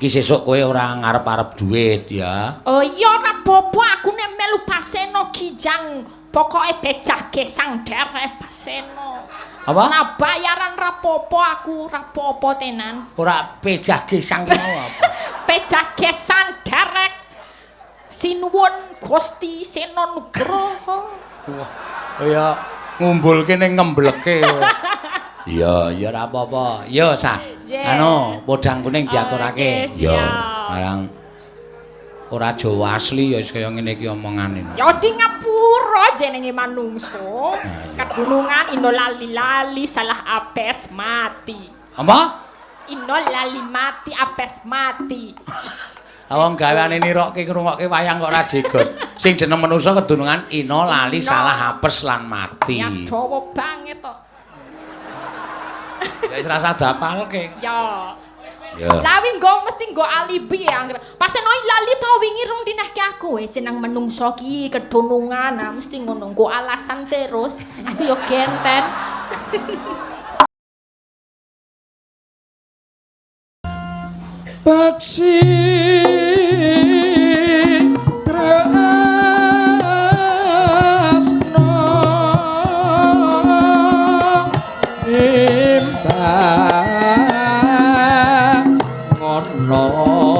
Iki sesuk kowe ora ngarep-arep duit ya. Oh iya ora apa-apa aku nek melu Paseno Kijang pokoke becah gesang derek Paseno. Apa? Ora bayaran rapopo aku rapopo tenan. Ora pejah gesang ki mau apa? Pejah gesang derek. Sinuwun Gusti Seno Nugroho. Wah, kaya ngumbulke ning ngembleke. Iya, ya ora apa-apa. Ya sah. Anu, podang kuning diaturake. Ya. Barang ora Jawa asli ya wis kaya ngene iki omongane. Ya di ngapura jenenge manungsa. Kedunungan ino lali-lali salah apes mati. Apa? Ino lali mati apes mati. Wong gaweane nirokke ngrungokke wayang kok ora jegos. Sing jeneng manusa kedunungan ino lali salah apes lan mati. Ya dawa banget to. Ya wis rasa dapalke. Ya. Ya. Lah wi nggo mesti nggo alibi ya anggere. Paseno lali to wingi rung dinehke aku jeneng menungso ki kedunungan nah mesti ngono nggo alasan terus. Aku yo genten. Paksi tresno imbang ngono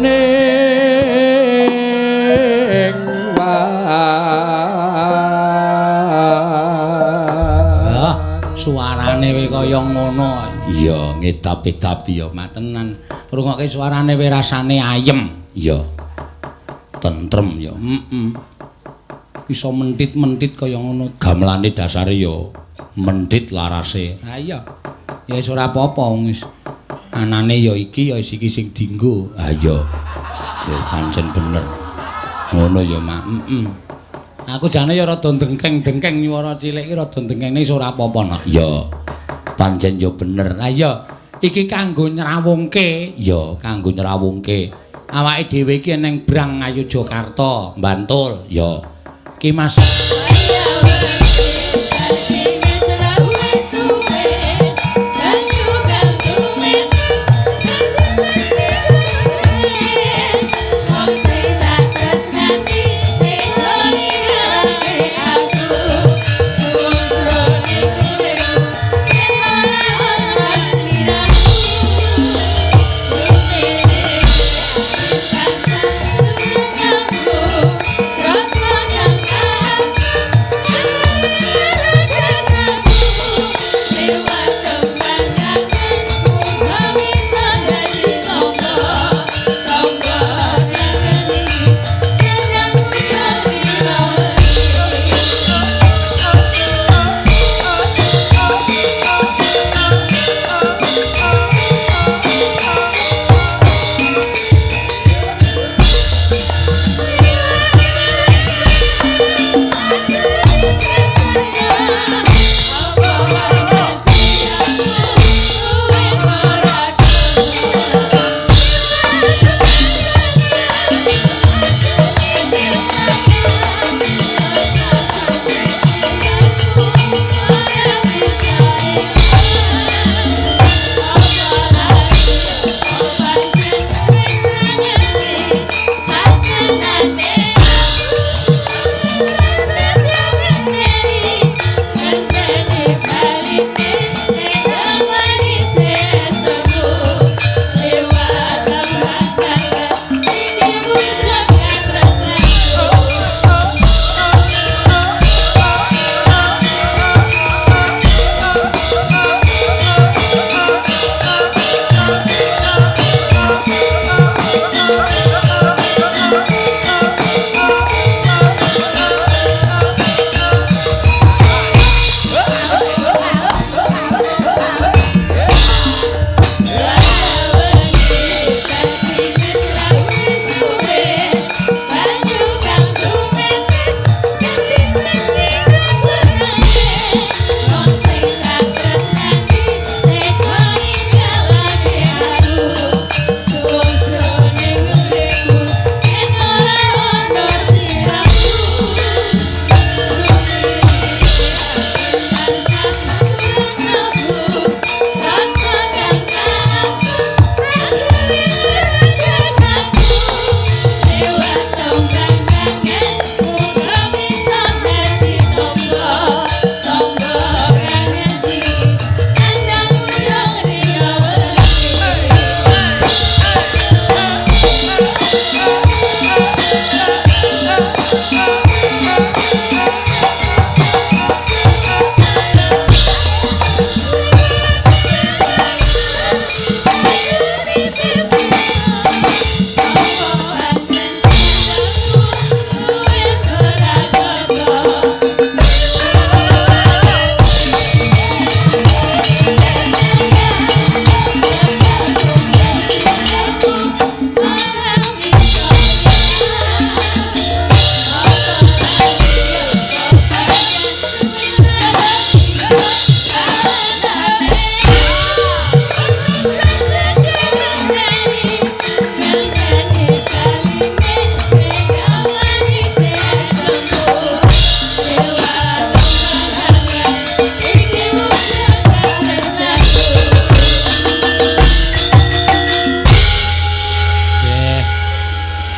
ning Suarane we kaya ngono. Iya, ngedap-edap ya matenan. Ngrungokke suarane we rasane ayem. Iya. Tentrem ya. Heeh. Iso mentit-mentit kaya ngono. Gamelane dasare ya mentit larase. Ha iya. Ya wis ora apa-apa wong wis anane ya iki ya wis iki sing dienggo. Ha iya. Ya pancen bener. Ngono ya, Mak. Heeh. Aku jane ya rada dengkeng-dengkeng nyuwara cilik iki rada dengkengne wis ora apa-apa nak. Ya. Pancen ya bener. Ha iya, iki kanggo nyrawungke. Ya, kanggo nyrawungke. Awake dhewe iki ning Brang Ngayogyakarta, Bantul. Ya. Ki Mas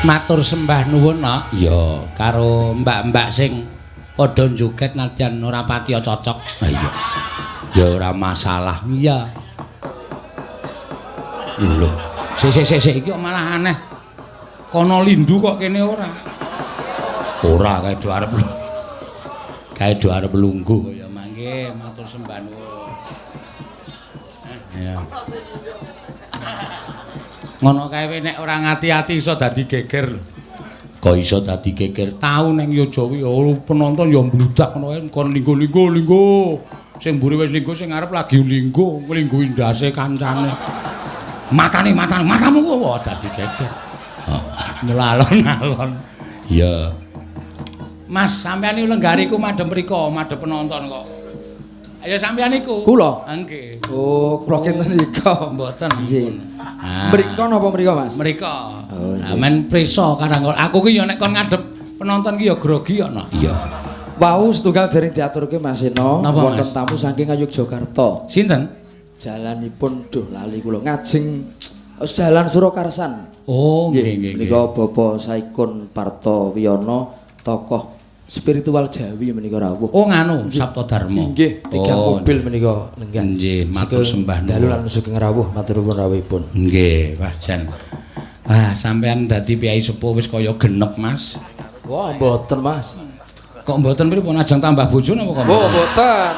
Matur sembah nuwun, Nok. Iya, karo mbak-mbak sing padha joget nadyan ora patiya cocok. Ha iya. Ya ora masalah. Iya. Lho, sik sik sik sik iki kok malah aneh. Kono lindu kok kene ora. Ora kae do arep. Kae do arep lungguh ya mangke matur sembah nuwun. Ya. Ngono kae nek ora ngati-ati iso dadi geger lho. Kok iso dadi geger? Tau ning Yojo kuwi penonton ya mbludak ngono kae kon linggo-linggo linggo. Sing mburi wis linggo sing ngarep lagi linggo, nglinggo ndase kancane. Matane matane matamu kok dadi geger. Oh, alon-alon. Iya. Mas, sampean iki lenggariku madhep mriko, madhep penonton kok. Ayo sampean niku. Kula? Nggih. Oh, kula kinten nika. Mboten. Nggih. Mriko napa mriko, Mas? Mriko. Oh, nggih. Men prisa karang aku ki ya nek kon ngadep penonton ki ya grogi kok, Nok. Iya. Wau setunggal dereng diaturke Mas Seno, wonten tamu saking Yogyakarta. Sinten? Jalanipun duh lali kula ngajeng Jalan Surakarsan. Oh, nggih nggih. Menika Bapak Saikun Parto Wiyono, tokoh spiritual Jawi menika rawuh. Oh nganu Sabta Dharma. Nggih, tiga mobil menika lenggah. Nggih, matur sembah nuwun. Dalu lan sugeng rawuh matur nuwun rawuhipun. Nggih, wah jan. Wah, sampean dadi piyai sepuh wis kaya genep, Mas. Wah, mboten, Mas. Kok mboten pripun ajeng tambah bojo napa kok? Oh, mboten.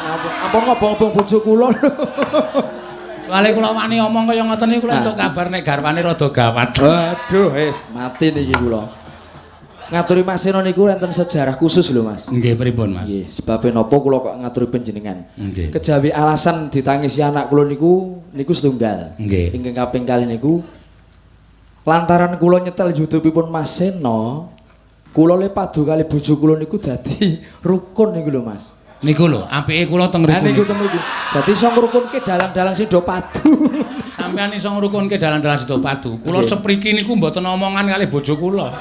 Ampun ngobong-obong bojo kula. Soale kula wani omong kaya ngoten niku kula entuk kabar nek garwane rada gawat. Waduh, wis mati niki kula. Ngaturi Mas Seno niku enten sejarah khusus lho, Mas. Nggih, pripun, Mas? Nggih, sebabe napa kula kok ngaturi panjenengan? Nggih. Kejawi alasan ditangisi anak kula niku niku setunggal. Nggih. Ingkang kaping kalih niku lantaran kula nyetel YouTube-ipun Mas Seno, kula le padu kali bojo kula niku dadi rukun niku lho, Mas. Niku lho, apike kula teng mriku. Niku teng mriku. Dadi iso ngrukunke dalang-dalang sing do padu. Sampeyan iso ngrukunke dalang-dalang sing do padu. Kula sepriki niku mboten omongan kalih bojo kula.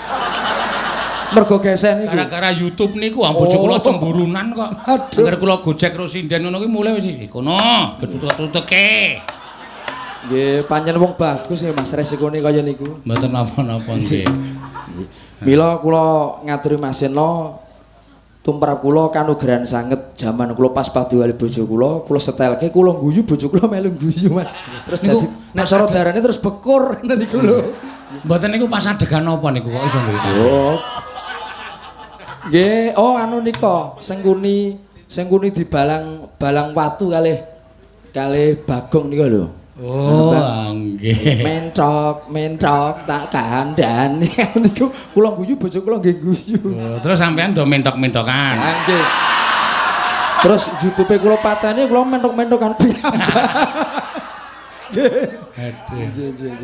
Mergo geseh niku. Gara-gara YouTube niku bojo kula cemburunan kok. Angger kula gojek karo sinden ngono kuwi mulai wis kono, betutuk-tuteke. Nggih, pancen wong bagus ya Mas resikone kaya niku. Mboten napa-napa nggih. Mila kula ngaturi Mas Seno tumrap kula kanugrahan sanget jaman kula pas padu kali bojo kula, kula setelke kula guyu bojo kula melu guyu Mas. Terus dadi nek sora darane terus bekur ngoten niku lho. Mboten niku pas adegan apa niku kok iso ngriki? Oh. Nggih, oh anu nika, sengkuni sengkuni dibalang balang watu kalih kalih Bagong nika lho. Oh, nggih. Mentok, mentok tak kandhani niku kula guyu bojo kula nggih guyu. Oh, terus sampean do mentok-mentokan. Ha nggih. Terus YouTube kula pateni kula mentok-mentokan piyambak. Aduh.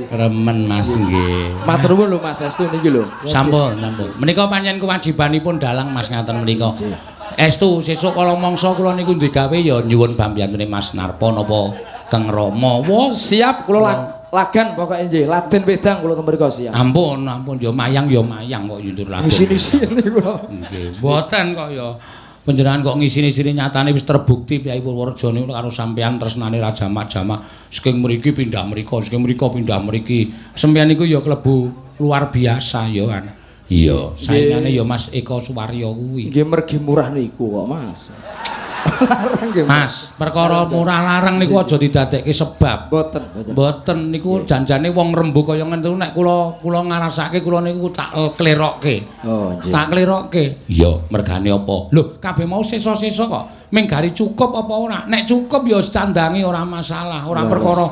Remen Mas nggih. Matur nuwun lho Mas estu niki lho. Sampun, sampun. Menika pancen kewajibanipun dalang Mas ngaten menika. Estu sesuk kala mangsa kula niku digawe ya nyuwun pambiyantune Mas Narpa napa Kang Rama. Wah, siap kula lagan pokoke nggih. Laden wedang kula teng mriku siap. Ampun, ampun ya mayang kok yundur laden. Ngisi-ngisi niku kula. Nggih, mboten kok ya. Panjenengan kok ngisini-sini nyatane wis terbukti Kyai Purworejo niku karo sampean tresnane Raja Mak-Jamak saking mriki pindah mriko, saking mriko pindah mriki. Sampean niku ya klebu luar biasa ya kan. Iya, saingane ya Mas Eko Suwaryo kuwi. Nggih mergi murah niku kok Mas. Larang nggih. Mas, perkara murah larang niku aja didadekke sebab. Mboten, mboten. Mboten niku janjane wong rembug kaya ngene nek kula kula ngrasake kula niku tak klerokke. Oh, nggih. Tak klerokke. Iya, mergane apa? Lho, kabeh mau sesa-sesa kok. Ming gari cukup apa ora? Nek cukup ya candangi ora masalah, ora perkara.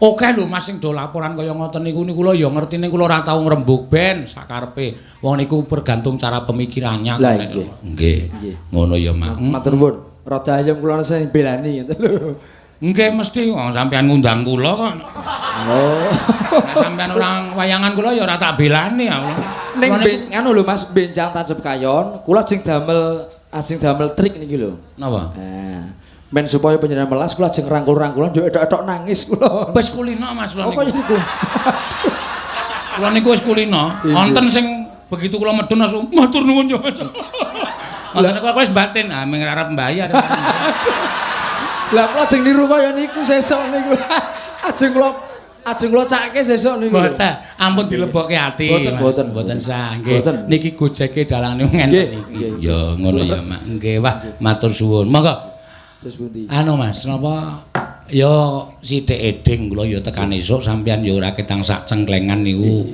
Oke lho Mas sing do laporan kaya ngoten niku niku kula ya ngerti ning kula ora tau ngrembug ben sakarepe. Wong niku tergantung cara pemikirannya. Lah nggih. Nggih. Ngono ya, Mas. Matur nuwun. Rada ayem kula sing belani ngoten lho. Nggih mesti wong sampean ngundang kula kok. Oh. Nek sampean ora wayangan kula ya ora tak belani ya. Ning nganu lho Mas, benjang tancep kayon, kula ajeng damel trik niki lho. Napa? Nah, men supaya panjenengan melas kula ajeng rangkul-rangkulan yo etok-etok nangis kula. Wis kulino Mas kula niku. Oh, niku. Kula niku wis kulino. Wonten sing begitu kula medun langsung matur nuwun yo. Wonten niku aku wis batin, ah ming arep mbayar. Lah kula ajeng niru kaya niku sesuk niku. Ajeng kula Ajeng kula cake sesuk niku. Mboten, ampun dilebokke ati. Mboten, mboten. Mboten sah nggih. Niki gojeke dalang niku ngenten iki. Ya ngono ya, Mak. Nggih, wah matur suwun. Monggo. Terus pundi? Anu Mas, napa ya sithik eding kula ya tekan esuk sampeyan ya ora ketang sak cengklengan niku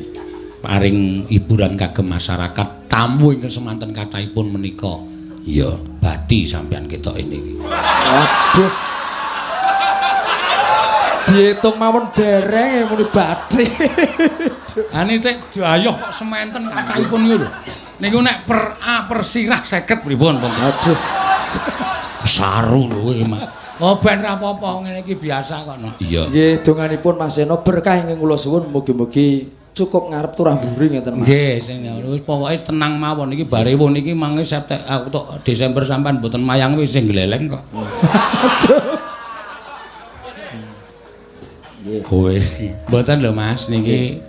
paring hiburan kagem masyarakat tamu ingkang semanten kathahipun menika. Iya, badhi sampeyan ketok niki. Aduh. Diitung mawon dereng muni badhi. Ha nitik dayoh kok sementen kathahipun niku lho. Niku nek per A per sirah 50 pripun, Pun? Aduh. Saru lho kowe, Mas. Oh ben ra apa-apa ngene iki biasa kok no. Iya. Nggih, donganipun Mas Seno berkah ingkang kula suwun mugi-mugi cukup ngarep turah mburi ngeten Mas. Nggih, sing wis pokoke tenang mawon iki bare wong niki mangke September Desember sampean mboten mayang wis sing gleleng kok. Nggih. Kowe mboten lho Mas niki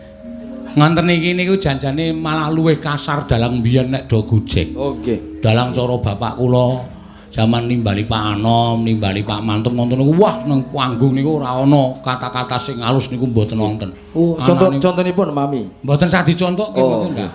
ngonten niki niku janjane malah luwih kasar dalang biyen nek do gojek. Oh nggih. Dalang cara bapak kula jaman nimbali Pak Anom, nimbali Pak Mantep nonton niku wah nang panggung niku ora ana kata-kata sing alus niku mboten wonten. Oh, contoh-contonipun mami. Mboten sah dicontohke mboten ndak.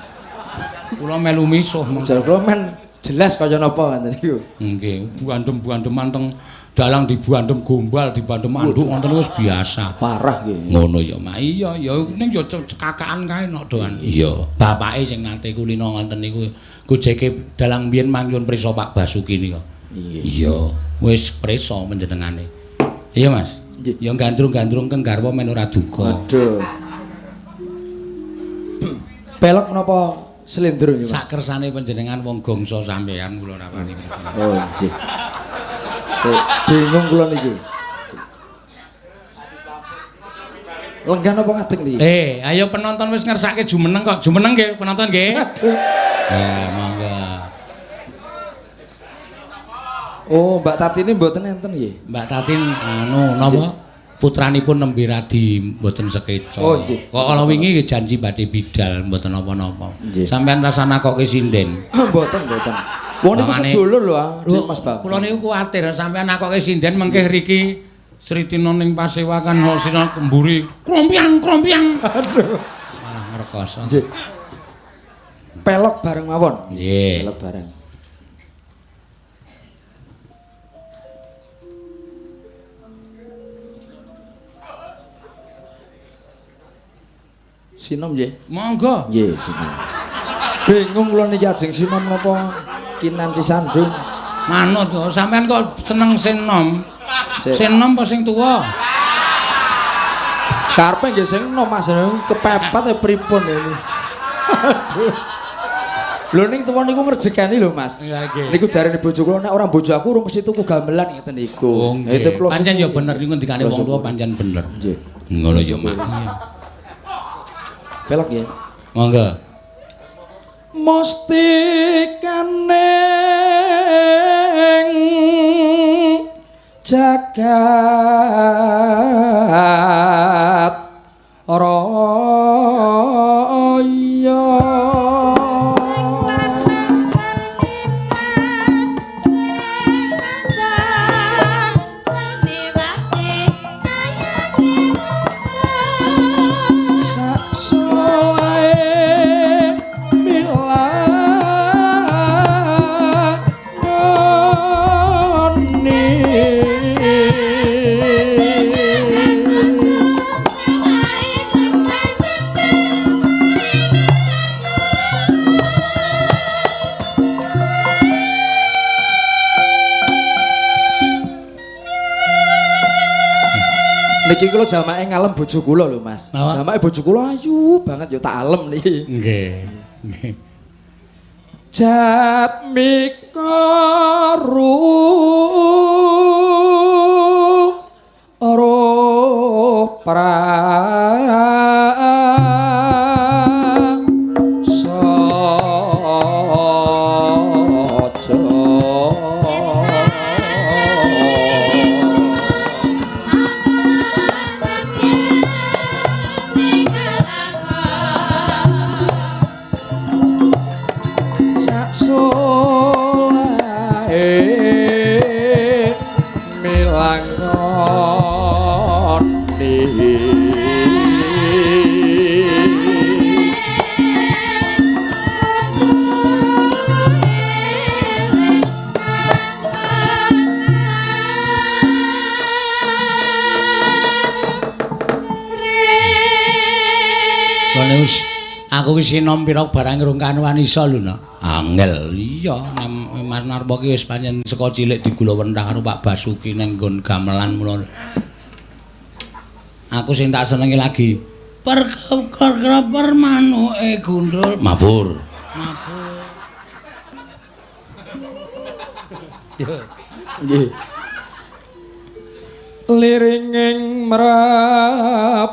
Kula melu misuh. Jar kula men jelas kaya napa ngoten niku. Nggih, buandem-buandeman teng dalang dibuandem gombal, dibandem anduk ngoten wis biasa. Parah nggih. Ngono ya, Mak. Iya, ya ning ya cekakaan kae nok doan. Iya, bapake sing nate kulino ngoten niku gojeke dalang biyen manggon prisa Pak Basuki nika. Iya, wis prisa panjenengane. Iya, Mas. Ya gandrung-gandrung keng garwa men ora duka. Aduh. Pelok menapa slendro nggih, Mas? Sakersane panjenengan wong gongso sampean kula ora wani. Oh, nggih. Sik bingung kula niki. Lenggah napa ngadeg niki? Ayo penonton wis ngersake jumeneng kok. Jumeneng nggih penonton nggih. Aduh. Ya, monggo. Oh, Mbak Tatine mboten enten nggih. Mbak Tatin anu napa? Putranipun nembe radi mboten sekeca. Oh, nggih. Kok kala wingi nggih janji badhe bidal mboten napa-napa. Sampeyan rasane kok sinden. Mboten, mboten. Wong niku sedulur lho, ah, Mas Bambang. Kula niku kuwatir sampeyan nakoke sinden mengke riki Sritina ning pasewakan sina kemburi krompiang-krompiang. Aduh. Malah ngrekoso. Nggih. Pelok bareng mawon. Nggih. Pelok bareng. Sinom nggih. Monggo. Nggih, sinom. Bingung kula niki ajeng sinom napa kinanti sandung. Manut kok sampean kok seneng sinom. Sinom apa sing tuwa? Karepe nggih sing enom Mas, kepepet pripun ini. Aduh. Lho ning tuwa niku ngrejekani lho Mas. Niku jarene bojo kula nek ora bojo aku urung mesti tuku gamelan ngeten niku. Pancen ya bener niku ngendikane wong tuwa pancen bener. Nggih. Ngono ya Mas. Pelok nggih. Monggo. Mustikaning jagat raya. Niki kula jamake ngalem bojo kula lho Mas. Jamake bojo kula ayu banget ya tak alem niki. Nggih. Nggih. Jatmika ro pra Saksolae Aku wis sinom pira barang rung kanuan iso lho, Nak. Angel. Iya, Mas Narpo ki wis pancen saka cilik digula wentah karo Pak Basuki ning nggon gamelan mula. Aku sing tak senengi lagi perker manuke gundul mabur. Mabur. Yo. Nggih. Liringing mrebah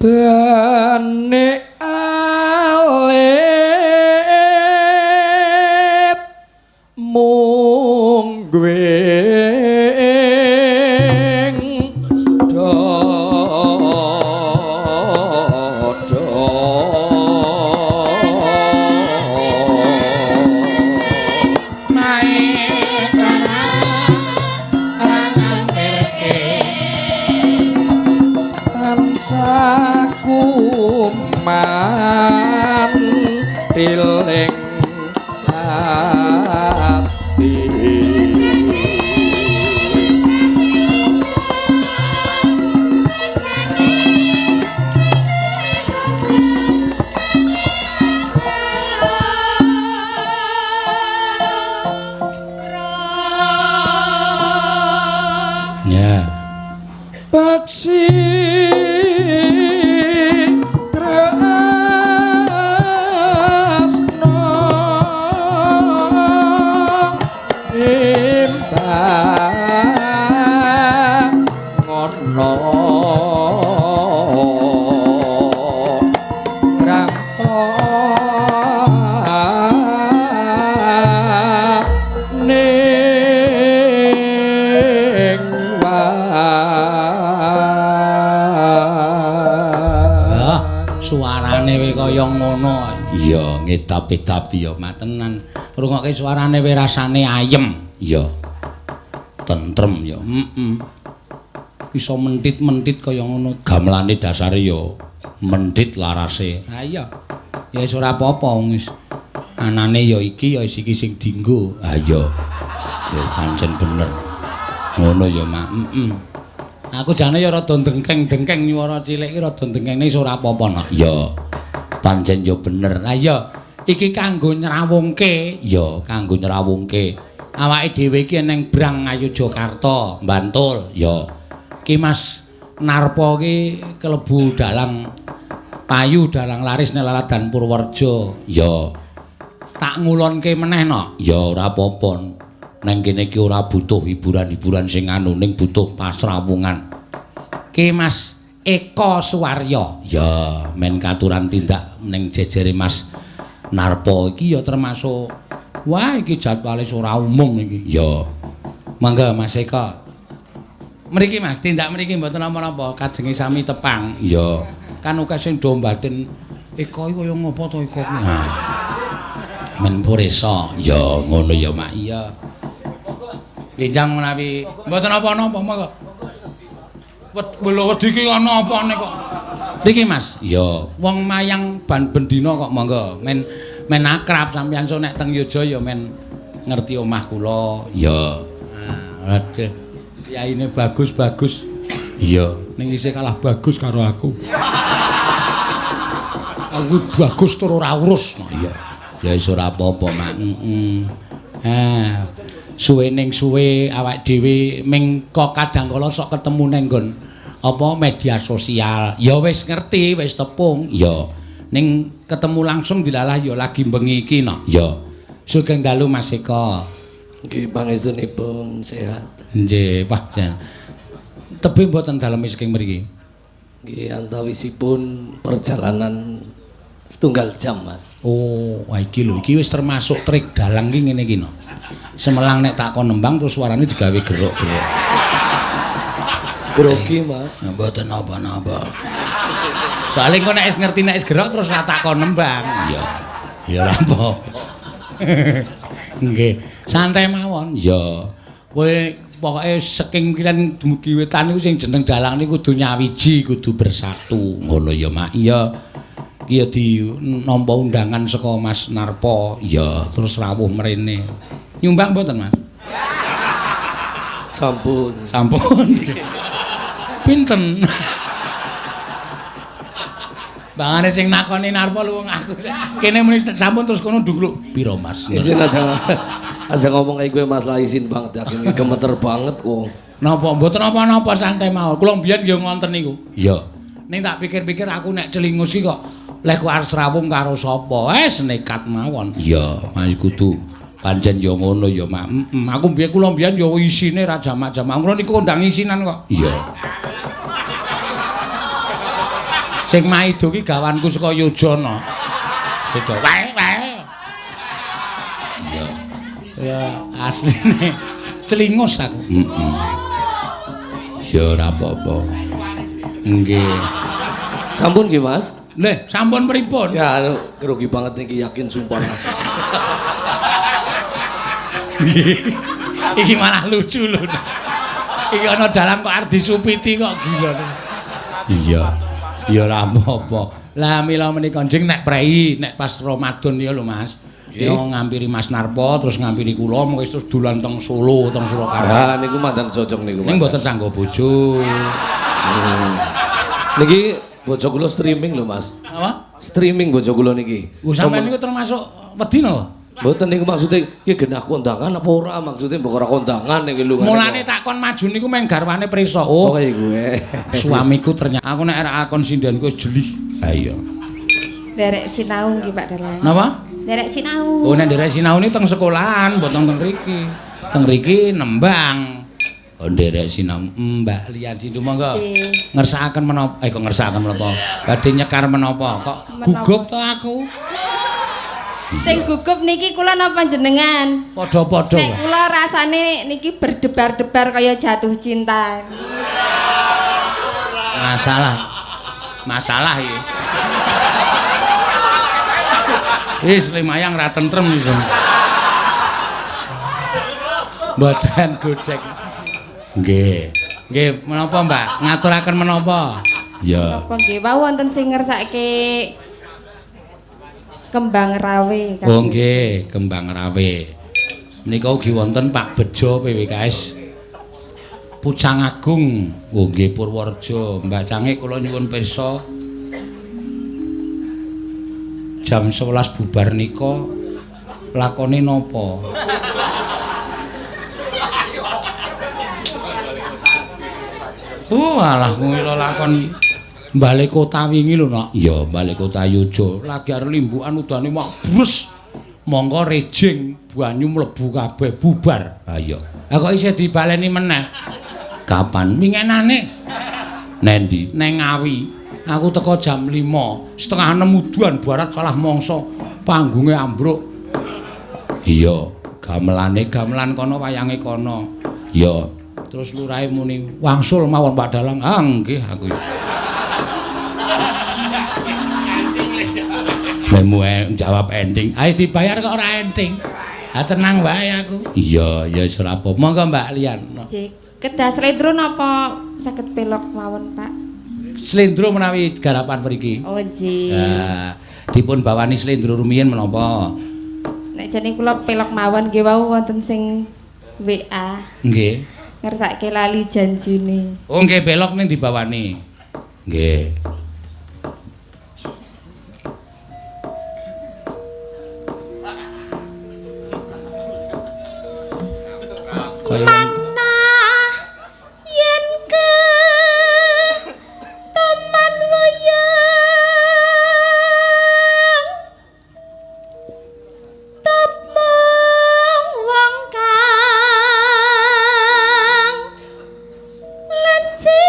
bane alit mung gwing dodo tansah kuman tiling ati Ya. Paksi tresno imbang ngono brangta ning Ah, suarane we kaya ngono. Iya, ngedap-edap ya matenan. Rungokke suarane we rasane ayem. Iya. Tentrem ya. Heeh. Iso mentit-mentit kaya ngono. Gamelane dasare ya mentit larase. Ha iya. Ya wis ora apa-apa wong wis anane ya iki ya wis iki sing dienggo. Ha iya. Ya pancen bener. Ngono ya, Mak. Heeh. Aku jane ya rada dengkeng-dengkeng nyuwara cilik iki rada dengkeng wis ora apa-apa, Nak. Ya. Pancen ya bener. Ha iya, iki kanggo nyrawungke. Ya, kanggo nyrawungke. Awake dhewe iki ning Brang Ngayogyakarta, Bantul. Ya. Ki Mas Narpo ki kelebu dalang payu, dalang laris ning Laladan Purworejo. Ya. Tak ngulonke meneh, Nak. Ya ora apa-apa. Neng kene iki ora butuh hiburan-hiburan sing anu, ning butuh pasrawungan. Ki Mas Eko Suwaryo. Ya, men katuran tindak ning jejere Mas Narpo iki ya termasuk wah iki jadwale ora umum iki. Ya. Mangga Mas Eko. Mriki Mas, tindak mriki mboten napa-napa, kajenge sami tepang. Ya. Kan akeh sing do mbatin Eko iki kaya ngopo to Eko kuwi. Nah. Men puresa. Ya, ngono ya, Mak. Iya. Benjang menawi mboten napa-napa monggo. Wed wedi iki ana apane kok. Mriki Mas. Ya, wong mayang ban bendina kok monggo. Men men akrab sampeyan sok nek teng Yojo ya men ngerti omah kula. Ya. Ah, aduh. Yaine bagus-bagus. Iya, ning isih kalah bagus karo aku. Aku bagus tur ora urus. Iya. Ya wis ora apa-apa, Mak. Heeh. Ah. Suwe ning suwe awake dhewe ming kok kadang kala sok ketemu ning nggon apa media sosial. Ya wis ngerti, wis tepung. Ya. Ning ketemu langsung dilalah ya lagi bengi iki no. Ya. Sugeng dalu Mas Eko. Nggih, pangestunipun sehat. Nggih, wah jan. Tebih mboten daleme saking mriki. Nggih antawisipun perjalanan setunggal jam, Mas. Oh, wah iki lho, iki wis termasuk trik dalang ki ngene iki no. Semelang nek tak kon nembang terus suarane digawe gerok-gerok. Grogi, Mas. Mboten napa-napa. Soale engko nek wis ngerti nek wis gerok terus ora tak kon nembang. Iya. Ya ora apa-apa. Nggih, santai mawon. Iya. Kowe pokoke saking kilen dumugi wetan niku sing jeneng dalang niku kudu nyawiji, kudu bersatu. Ngono ya, Mak. Iya. Iki ya dinampa undangan saka Mas Narpa. Iya, terus rawuh mrene. Nyumbang mboten, Mas? Sampun. Sampun. Pinten? Bangane sing nakoni Narpa lho wong aku. Kene muni sampun terus kono ndungkluk. Piro, Mas? Izin aja ngomong kayak gue Mas lah izin banget yakin gemeter banget kok. Napa mboten napa-napa santai mawon. Kula mbiyen nggih ngonten niku. Iya. Ning tak pikir-pikir aku nek celingus iki kok leh kok arep srawung karo sapa? Wes nekat mawon. Iya, Mas kudu pancen ya ngono ya, Mak. Heeh, aku mbiyen kula mbiyen ya isine ra jamak-jamak. Kula niku kondang isinan kok. Iya. Sing maido ki gawanku saka Yojana. Sedo wae wae. Iya. Ya asline celingus aku. Heeh. Ya ora apa-apa. Nggih. Sampun nggih, Mas? Leh, sampun pripun? Ya grogi banget niki yakin sumpah. Iki malah lucu lho. Iki ana dalang kok arep disupiti kok gila. Iya. Ya ora apa-apa. Lah mila menika njing nek prei, nek pas Ramadan ya lho Mas. Ya ngampiri Mas Narpa terus ngampiri kula mengko terus dolan teng Solo, teng Surakarta. Lah niku mandan cocok niku. Ning mboten sanggo bojo. Niki bojo kula streaming lho Mas. Apa? Streaming bojo kula niki. Oh sampeyan niku termasuk wedi napa? Mboten niku maksude iki genah kondangan apa ora maksudnya mbok ora kondangan niki lho. Mulane takon maju niku meng garwane prisa. Oh, kaya gue. Suamiku ternyata aku nek ora akon sindenku wis jelih. Ha iya. Nderek sinau nggih Pak Dalang. Napa? Nderek sinau. Oh nek nderek sinau niku teng sekolahan mboten teng mriki. Teng mriki nembang. Oh nderek sinau Mbak Lian Sindu monggo. Ngersakaken menapa? Eh kok ngersakaken menapa? Badhe nyekar menapa? Kok gugup to aku? Sing gugup niki kula napa jenengan? Padha-padha. Nek kula rasane niki berdebar-debar kaya jatuh cinta. Masalah. Masalah iki. Wis lumayan ra tentrem iso. Mboten gojek. Nggih. Nggih, menapa Mbak? Ngaturaken menapa? Iya. Menapa nggih wau wonten sing ngersake Kembang Rawe. Oh nggih, Kembang Rawe. Menika ugi wonten Pak Bejo PWKS Pucang Agung. Oh nggih Purworejo. Mbak Cange kula nyuwun pirsa. Jam 11 bubar nika lakone napa? Oh alah kuwi lakon Balai kota wingi lho, Nak. Iya, Balai kota Yojo. Lagi arep limbukan udane mak brus. Mongko rejing banyu mlebu kabeh bubar. Ha iya. Ha kok isih dibaleni meneh? Kapan? Wingenane. Nendi? Neng Ngawi. Aku teko jam 5, 5:30 udan barat salah mangsa. Panggunge ambruk. Iya, gamelane gamelan kono wayange kono. Iya. Terus lurahe muni, "Wangsul mawon Pak Dalang." Ah nggih aku. Lemu jawab enting. Ayo dibayar kok ora enting. Ha tenang wae aku. Iya, ya wis ora apa. Monggo Mbak Lian. Nggih. Kedah slendro napa saged pelok mawon, Pak? Slendro menawi garapan mriki. Oh, nggih. Lah, dipun bawani slendro rumiyin menapa? Nek jane kula pelok mawon nggih wau wonten sing WA. Nggih. Ngersake lali janjine. Oh, nggih pelok ning dibawani. Nggih. Manah yen ke taman wayang tepung wong kang lencir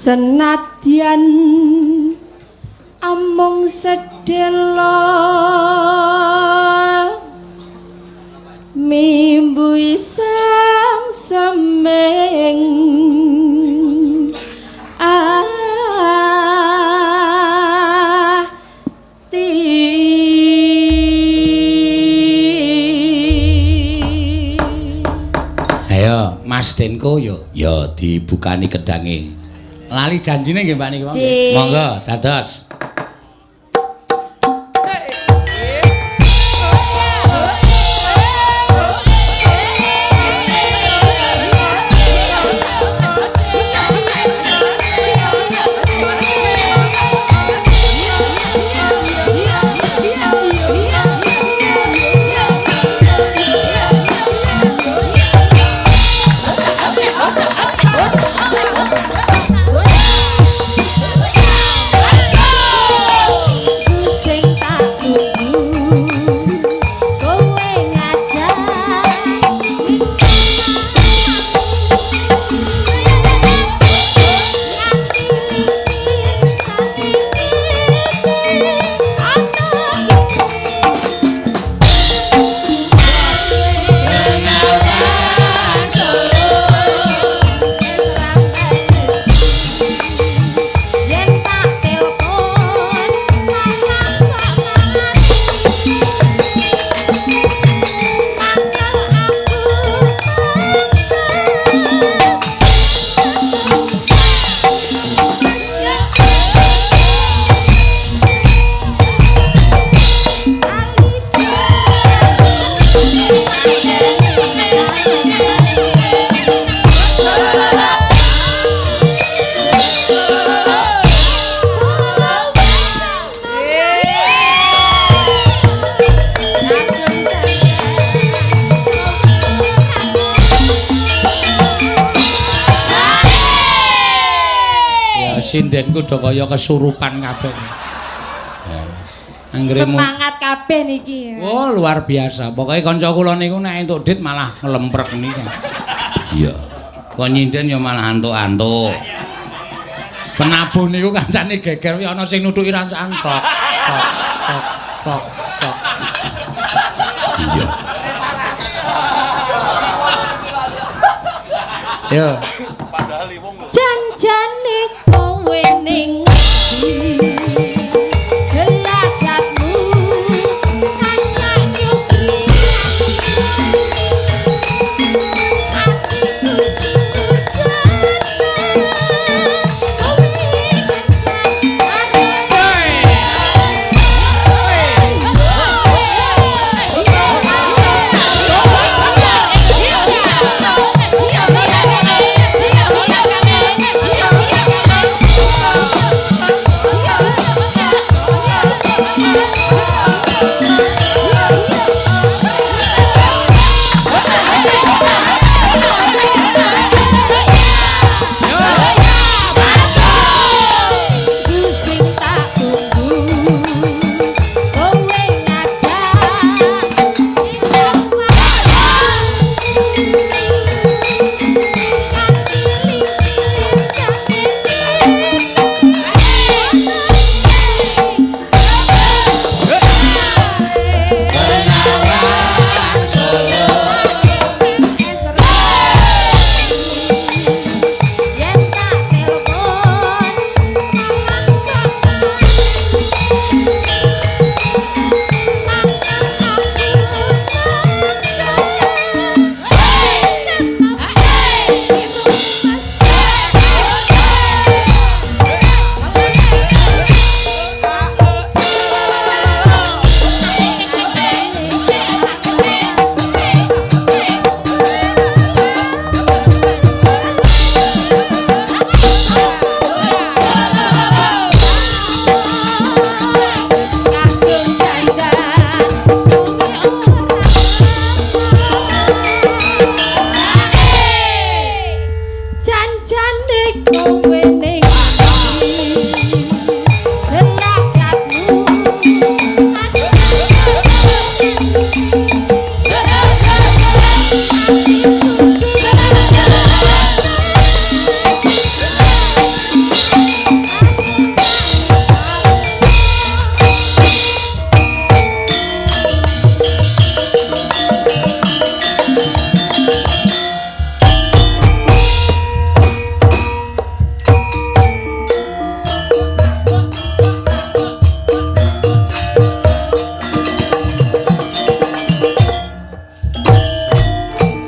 Senadyan amung sedhela mimbu sang semeng ati. Ayo Mas Denko yo ya dibukani kedange. Lali janjine nggih Mbak niki. Monggo dados. Sindenku do kaya kesurupan kabeh. Anggere semangat kabeh niki. Oh, luar biasa. Pokoke kanca kula niku nek entuk dit malah ngelemprek niku. Iya. Kok nyinden ya malah antuk-antuk. Penabuh niku kancane geger kuwi ana sing nutuki rancakan tok tok tok tok tok. Iya. Yo. Padahal wong janjane kowe ning gelagatmu saja nyuki atiku.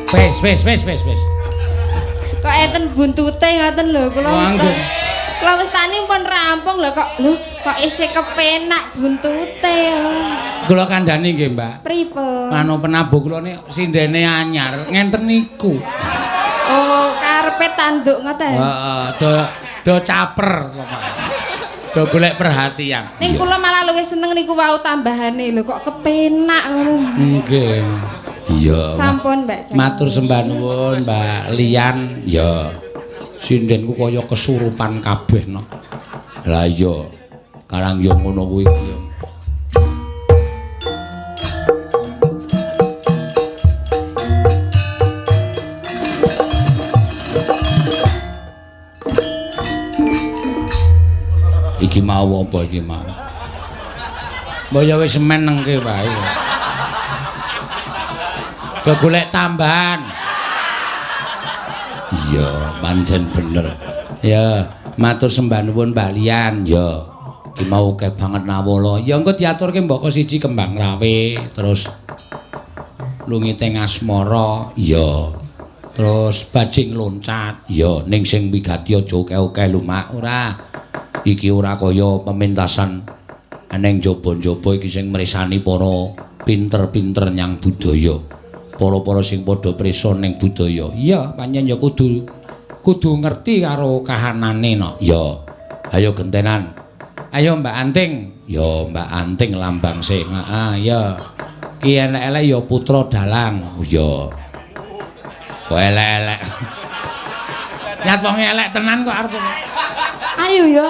Wis, wis, wis, wis, wis. Kok enten buntute ngoten lho kula. Wah, Kula wis tani pun rampung lho kok lho kok isih kepenak buntute. Kula kandhani nggih, Mbak. Pripun? Anu penabuh kula ni sindene anyar, ngenten niku. Oh, karepe tanduk ngoten. Heeh, do caper pokoke. Do golek perhatian. Ning kula malah luwih seneng niku wau tambahane lho kok kepenak ngono. Nggih. Iya. Sampun, Mbak. Matur sembah nuwun, Mbak Lian. Ya. Sindenku kaya kesurupan kabeh no. Lah iya. Karang yo ngono kuwi ya. Iki mau apa iki mau? Mbok ya wis menengke wae. Do golek tambahan. Iya, pancen bener. Ya, matur sembah nuwun Mbak Lian. Ya, iki mau akeh banget nawala. Ya engko diaturke mboko siji kembang rawe, terus lungite ngasmara. Iya. Terus bajing loncat. Ya, ning sing wigati aja akeh-akeh lho, Mak. Ora. Iki ora kaya pementasan aneng jaba-jaba iki sing mresani para pinter-pinter nyang budaya. Para-para sing padha prisa ning budaya. Iya, pancen ya kudu ngerti karo kahanane no. Ya. Ayo gentenan. Ayo Mbak Anting. Ya, Mbak Anting lambang sih. Heeh, ya. Ki elek-elek ya putra dalang. Oh iya. Kok elek-elek. Nyat wong elek tenan kok arep. Ayo ya.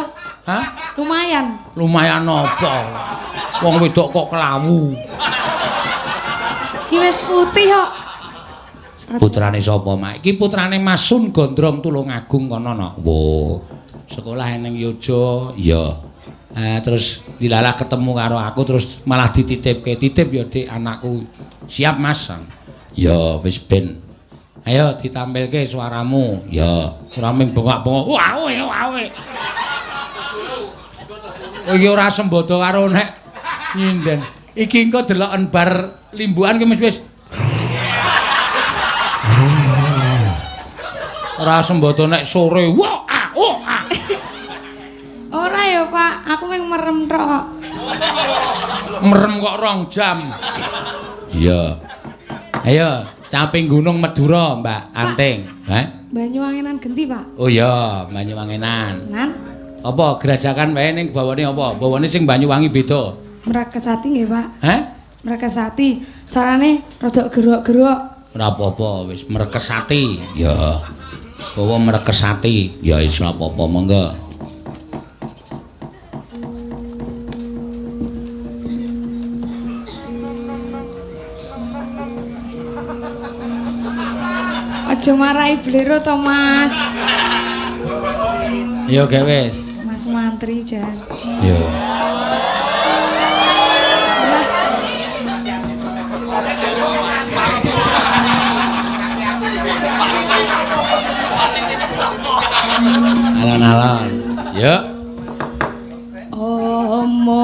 Hah? Lumayan. Lumayan apa? Wong wedok kok kelawu. Ki wis putih kok. Putrane sapa, Mak? Iki putrane Mas Sun Gondrong Tulungagung kono no. Wo. Sekolah ning Yogya. Iya. Terus dilalah ketemu karo aku terus malah dititipke. Titip ya, Dik, anakku. Siap, Mas. Ya, wis ben. Ayo ditampilke suaramu. Ya, ora mung bengok-bengok. Wah, wah, wah. Iki ora sembodo karo nek nyinden. Iki engko deloken bar limbukan ki wis wis. Ora sembodo nek sore. Wah, ah, oh, ah. Ora ya, Pak. Aku mung merem tok. Merem kok 2 jam. Iya. Ayo, caping Gunung Madura, Mbak Anting. Hah? Banyuwangenan genti, Pak. Oh iya, Banyuwangenan. Nan. Apa gerajakan wae ning bawane apa? Bawane sing Banyuwangi beda. Mrekesati nggih, Pak. Hah? Mrekesati. Suarane rada gerok-gerok. Ora apa-apa, wis mrekesati. Ya. Bawa mrekesati. Ya wis ora apa-apa, monggo. Aja marai blero to, Mas. Ya oke wis. Mas mantri jan. Ya. Alon-alon. Yuk. Omonge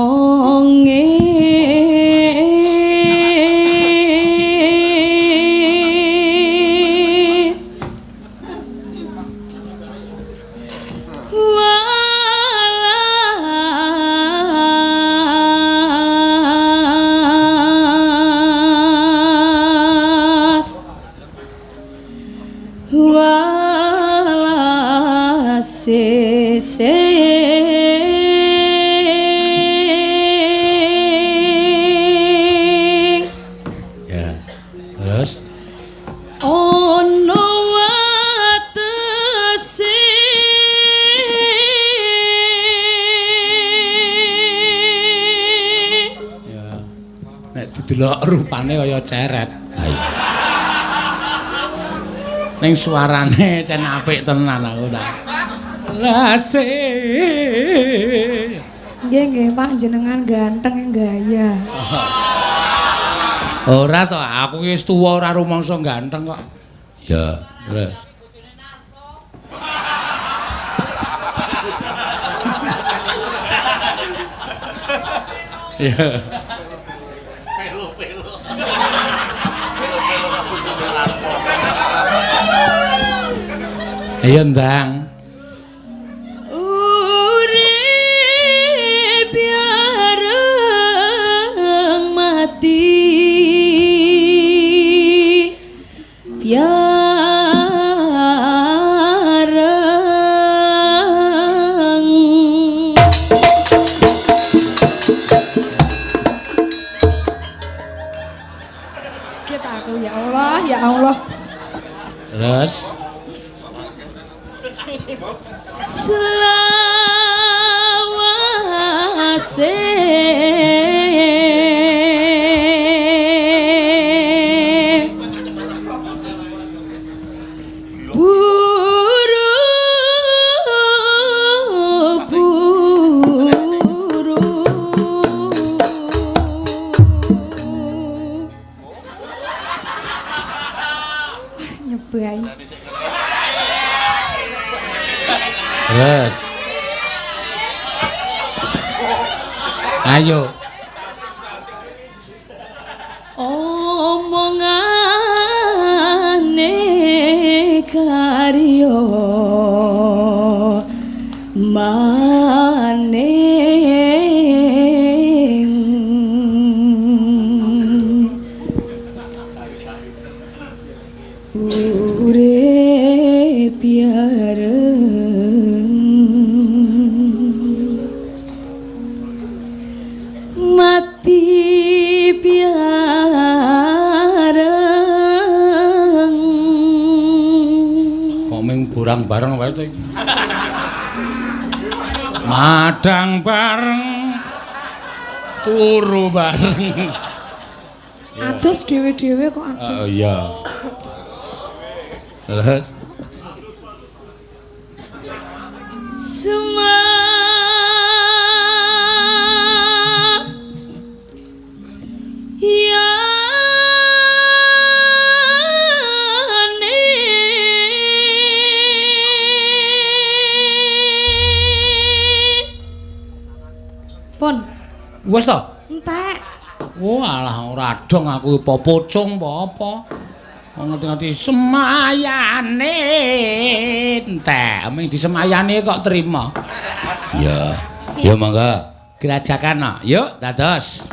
Delok rupane kaya ceret. Ha iya. Ning suarane cen apik tenan aku ta. Lase. Nggih nggih Pak, jenengan ganteng gaya. Ora to, aku wis tuwa ora rumangsa ganteng kok. Ya, terus. Ya. Ayo ndang. Urip yareng mati yareng. Kita aku ya Allah, ya Allah. Terus selawase buru buru nyebai. Terus. Ayo. Omongane karyo maning urip yareng mati biareng. Kok ming burang bareng wae to iki. Madang bareng, turu bareng. Atus dhewe-dhewe kok atus. Oh iya. Terus Semua yane pun wis to? Entek. Walah ora dong aku apa pocong apa apa. Wong ngerti-ngerti semayane entek, ming disemayane kok terima. Iya. Ya monggo. Gerajakan no. Yuk dados.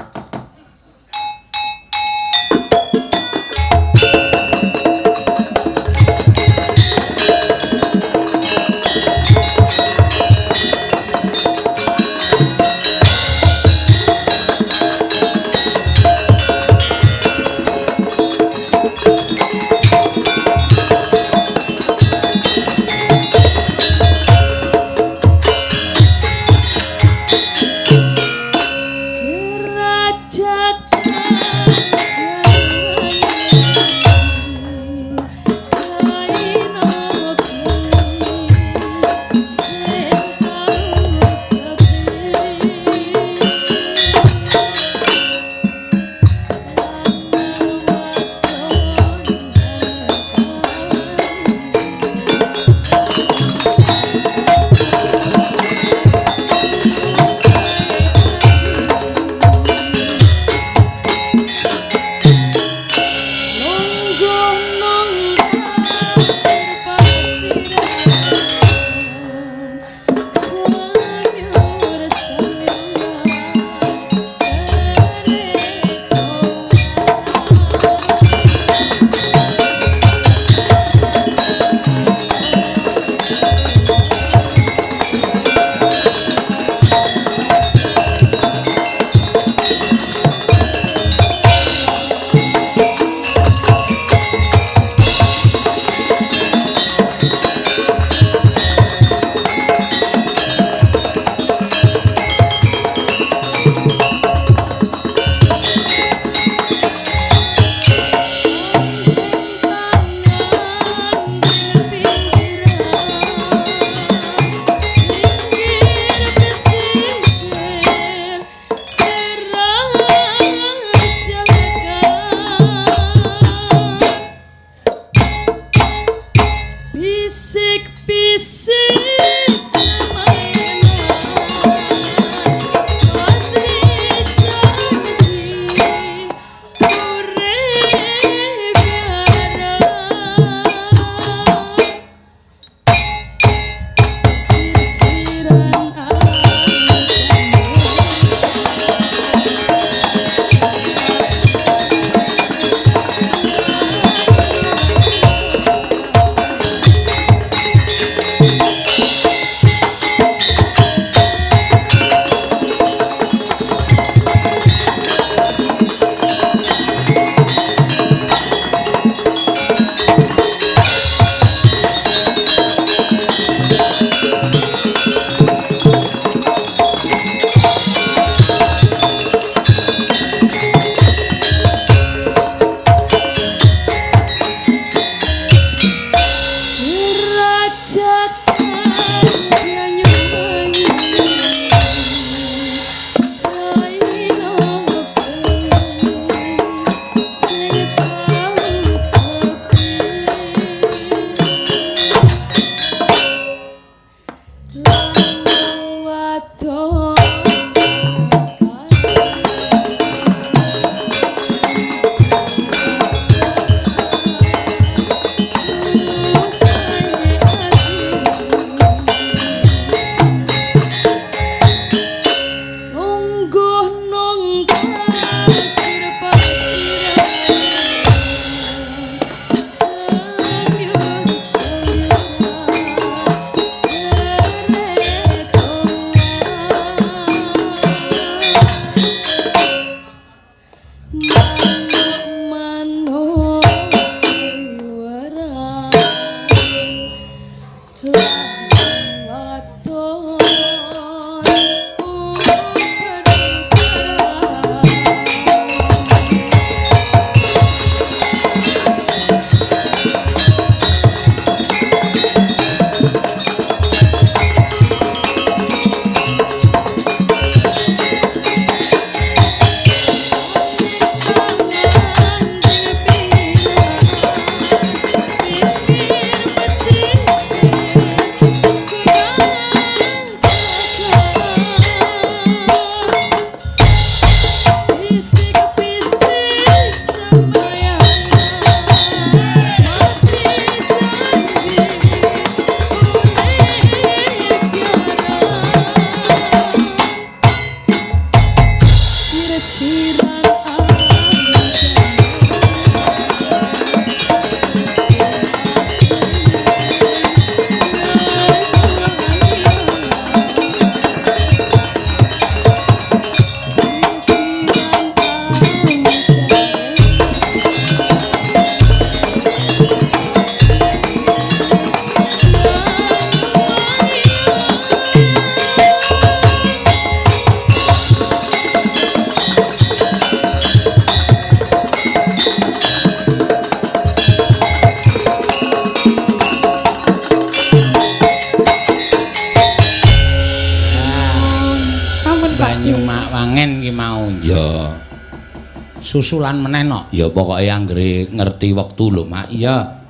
Susulan meneh no. Ya pokoke anggere ngerti wektu lho, Mak. Iya.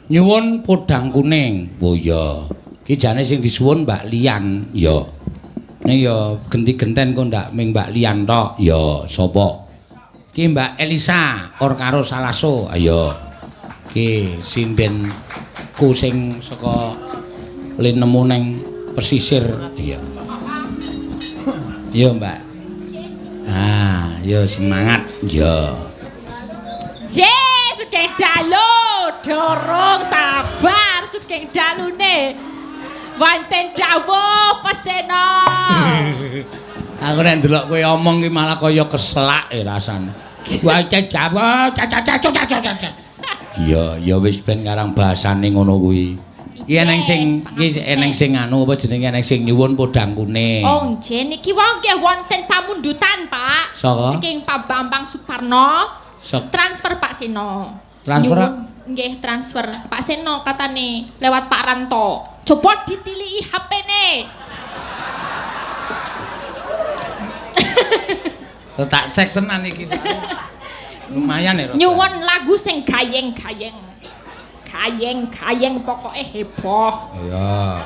Nyuwun podang kuning. Oh iya. Ki jane sing disuwun Mbak Lian. Ya. Ning ya genti-genten kok ndak ming Mbak Lian tok. Ya, sapa? Ki Mbak Elisa or karo Salaso. Ayo. Ki sindenku sing saka linemu neng pesisir. Iya. Iya, Mbak. Ah, yo semangat. Yo. Je, sugeng dalu, dorong sabar sugeng dalune. Wonten dawuh pesena. Aku nek ndelok kowe omong ki malah kaya keselak rasane. Wonten dawuh, ca. Iya, ya wis ben karang bahasane ngono kuwi. Iki eneng sing iki eneng sing anu apa jenenge eneng sing nyuwun podang kuning. Oh nggih niki wau nggih wonten pamundutan, Pak. Saking Pak Bambang Suparno. Transfer Pak Seno. Transfer? Nggih, transfer Pak Seno katane lewat Pak Ranto. Coba ditiliki HP-ne. Tak cek tenan iki. Lumayan ya. Nyuwun lagu sing gayeng-gayeng. Kayeng-kayeng pokoknya heboh. Iya.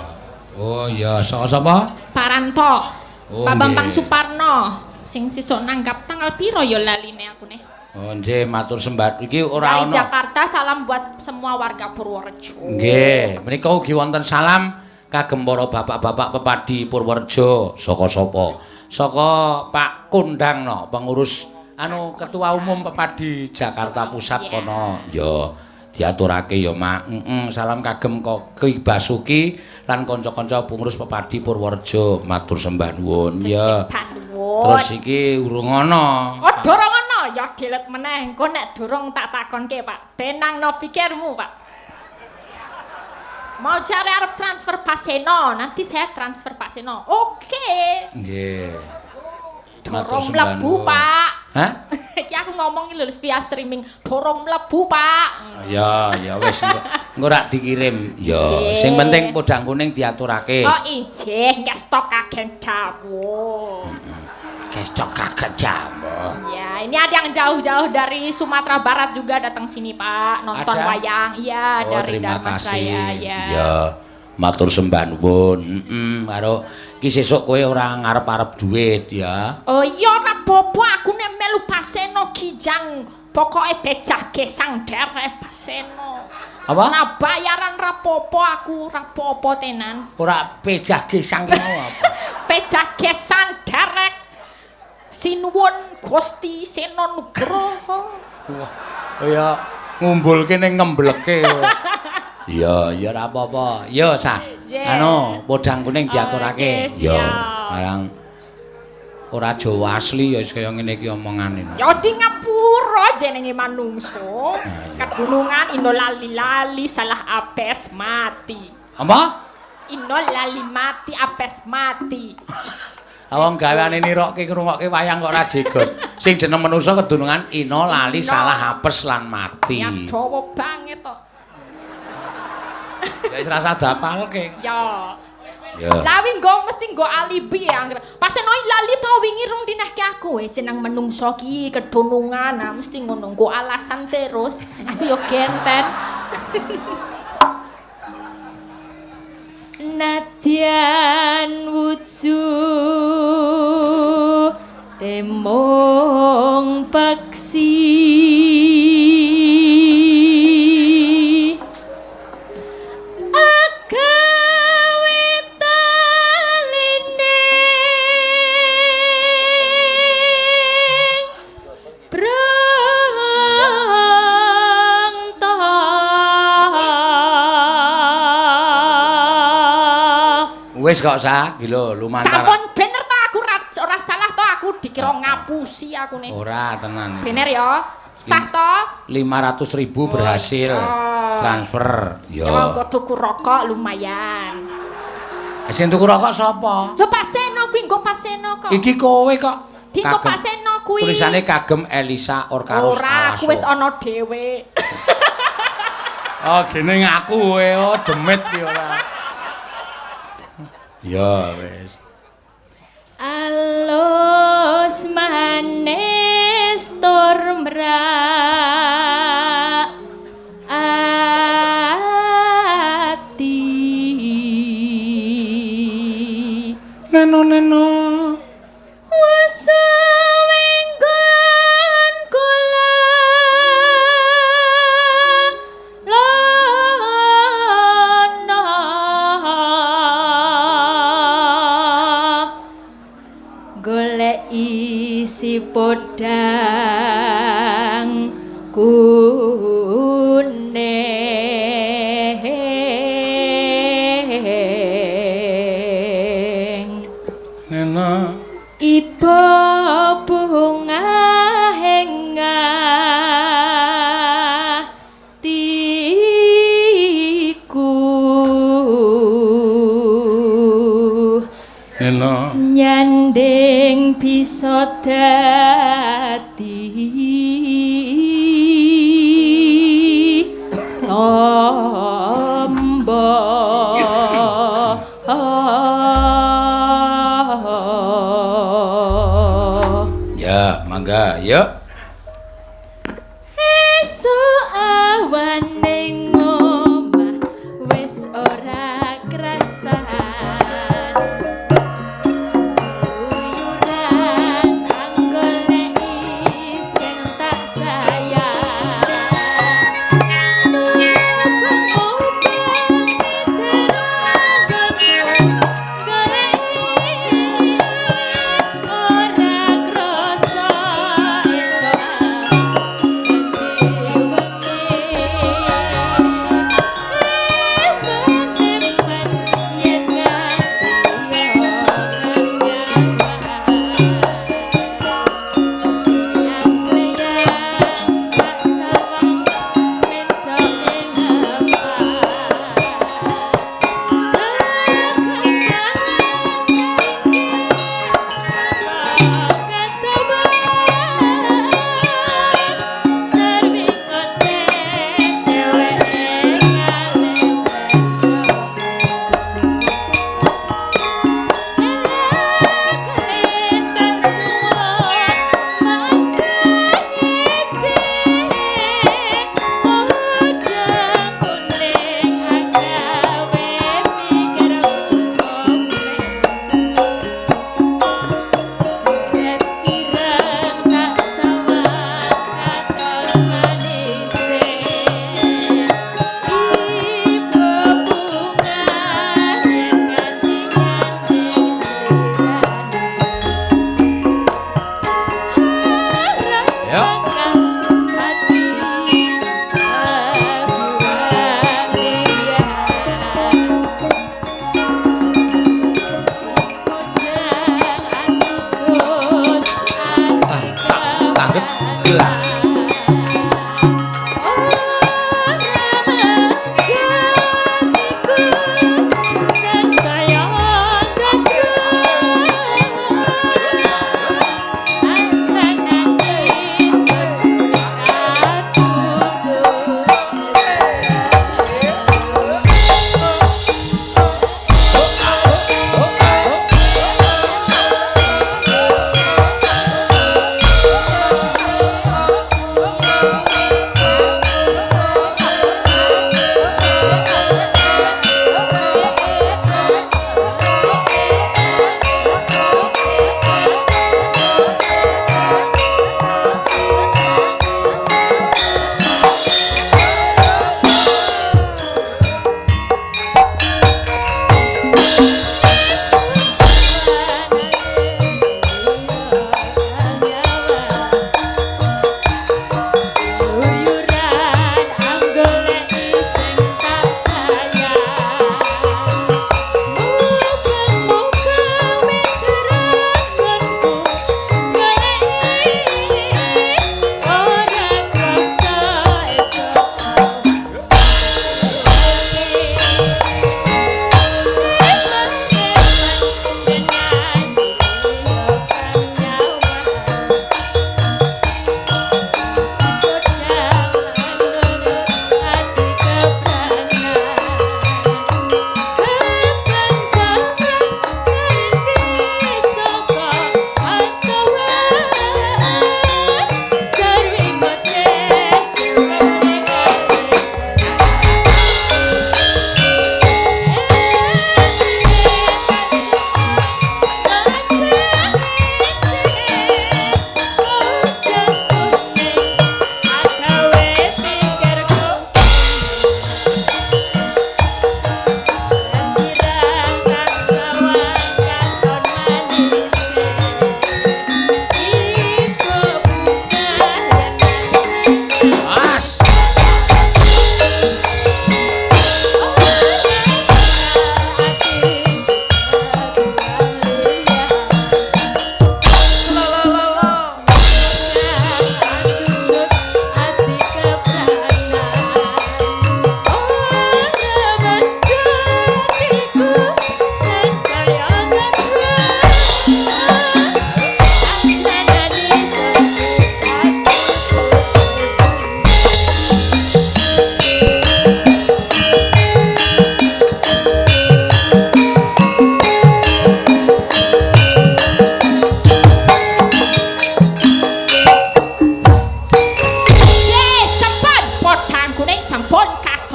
Oh iya, saka sapa? Pak Ranto. Oh, Pak Bambang Suparno sing sesuk nanggap tanggal piro ya laline aku nih. Oh nggih, matur sembah. Iki ora ana. Dari Jakarta salam buat semua warga Purworejo. Nggih, menika ugi wonten salam kagem para bapak-bapak pepadi Purworejo. Saka sapa? Saka Pak Kondang no, pengurus anu Ketua Umum Pepadi Jakarta Pusat kono. Ya. Diaturake ya, Mak. Salam kagem Ki Basuki lan kanca-kanca pengurus Pepadi Purworejo. Matur sembah nuwun. Ya. Terus iki urung ana. Oh, durung ana. Ya dilet meneh. Engko nek durung tak takonke, Pak. Tenangno pikirmu, Pak. Mau cari arep transfer Pak Seno, nanti saya transfer Pak Seno. Oke. Nggih. Dorong mlebu, Pak. Hah? Iki aku ngomong iki lho via streaming, dorong mlebu, Pak. Ya, ya wis engko rak dikirim. Ya, sing penting podang kuning diaturake. Oh, ijih, ngestok kagen dawuh. Ngestok kagen dawuh. Ya, ini ada yang jauh-jauh dari Sumatera Barat juga datang sini, Pak, nonton ada? Wayang. Iya, oh, dari Dharmasraya, ya. Ya. Matur sembah nuwun. Karo iki sesuk kowe ora ngarep-arep duit ya. Oh iya ora apa-apa aku nek melu Paseno kijang pokoke becah gesang derek Paseno. Apa? Nah bayaran ra apa-apa aku ra apa-apa tenan. Ora becah gesang ki mau apa? Becah gesang derek. Sinuwun Gusti Seno Nugroho. Wah, kaya ngumbulke ning ngembleke. Iya, ya ora apa-apa. Ya sah. Anu, podang kuning diaturake. Ya, barang ora Jawa asli ya wis kaya ngene iki omongane. Ya di ngapura jenenge manungsa. Kedunungan ino lali-lali salah apes mati. Apa? Ino lali mati apes mati. Wong gaweane nirokke ngrungokke wayang kok ora jegos. Sing jeneng manungsa kedunungan ino lali salah apes lan mati. Ya dawa banget to. Ya wis rasa dapalke. Ya. Ya. Lah wi nggo mesti nggo alibi ya anggere. Paseno lali to wingi rung dinehke aku jeneng menungso ki kedunungan, nah mesti ngono nggo alasan terus. Aku yo genten. Nadyan wujud temong peksi Wis kok sah, iki lho lumantar. Sampun bener to aku ora salah to aku dikira ngapusi aku nih. Ora tenan. Bener ya. Sah to? 500.000 berhasil transfer. Ya engko tuku rokok lumayan. Sing tuku rokok sapa? Lho Pak Seno kuwi nggo Pak Seno kok. Iki kowe kok. Dinggo Pak Seno kuwi. Tulisane kagem Elisa Orkarus. Ora, aku wis ana dhewe. Oh, gene ngaku kowe, oh demit ki ora. Ya wis. Alus manis tur mrak ati. Neno neno. Wesawenggon kula lono golek isi podang kuning. Neno. Iba bunga hatiku Neno. nyanding bisa dadi tombo. Ya, mangga, yuk. Esuk awane ngomah wis ora krasan. Uyuran anggoleki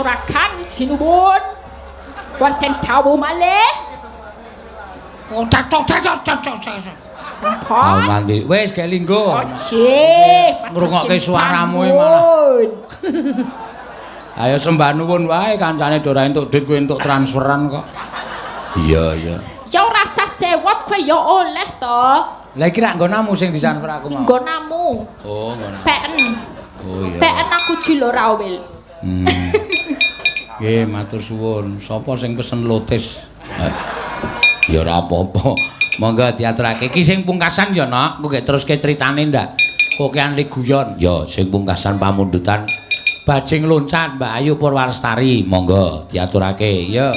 Aturaken sinuwun. Wonten dawuh malih. Oh, cacok cacok cacok cacok. Sampun. Mandi. Wis gek linggo. Oje, Ngrungokke suaramu iki malah. Ayo sembah nuwun wae kancane do ora entuk duit kowe entuk transferan kok. Iya, iya. Ya ora usah sewot kowe ya oleh to. Lah iki rak nggonamu sing ditransfer aku mau. Nggonamu. Oh, nggonamu. Peken. Oh iya. Peken aku jilo rawil. Nggih, matur suwun. Sapa sing pesen lotis? Ya ora apa-apa. Monggo diaturake. Iki sing pungkasan ya, Nok. Engko gek teruske critane ndak? Kokean li guyon. Ya, sing pungkasan pamundutan Bajing Loncat Mbak Ayu Purwalestari. Monggo diaturake. Ya.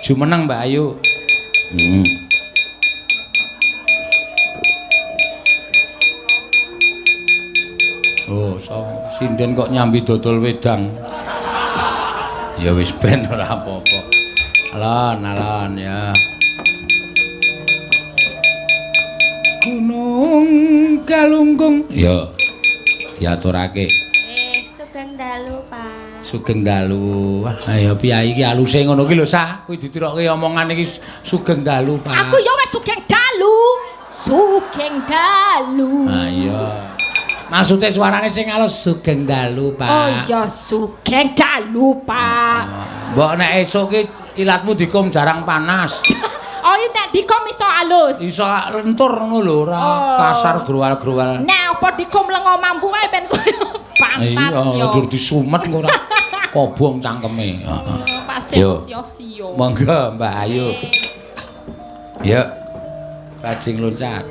Jumeneng Mbak Ayu. Oh, so sinden kok nyambi dodol wedang. Ya wis ben ora apa-apa. Alon, alon ya. Gunung Galunggung. Ya. Diaturake. Sugeng dalu, Pak. Sugeng dalu. Wah, ayo piye iki aluse ngono ki lho, Sa. Kuwi ditirokke omongan iki sugeng dalu, Pak. Aku ya wis sugeng dalu. Sugeng dalu. Ha iya. Maksude suarane sing alus sugeng dalu, Pak. Oh iya, sugeng dalu, Pak. Mbok nek esuk ki ilatmu dikum jarang panas. Oh, iya nek dikum iso alus. Iso lentur ngono lho, ora kasar growal-growal. Nek apa dikum lengo mampu wae ben saya pantat yo. Iya, njur disumet engko ora kobong cangkeme. Heeh. Pasir sio-sio. Monggo, Mbak Ayu. Yuk. Bajing loncat.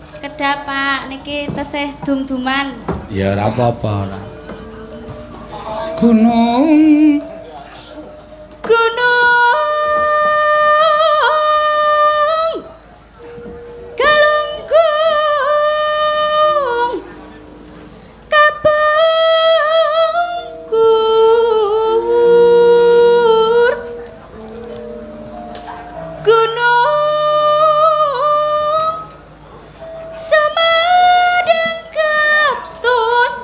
Sekedap, Pak, niki tesih dum-duman. Ya ora apa-apa ora. Gunung Gunung Galunggung Kapungkur Gunung Semadeng Ketunjang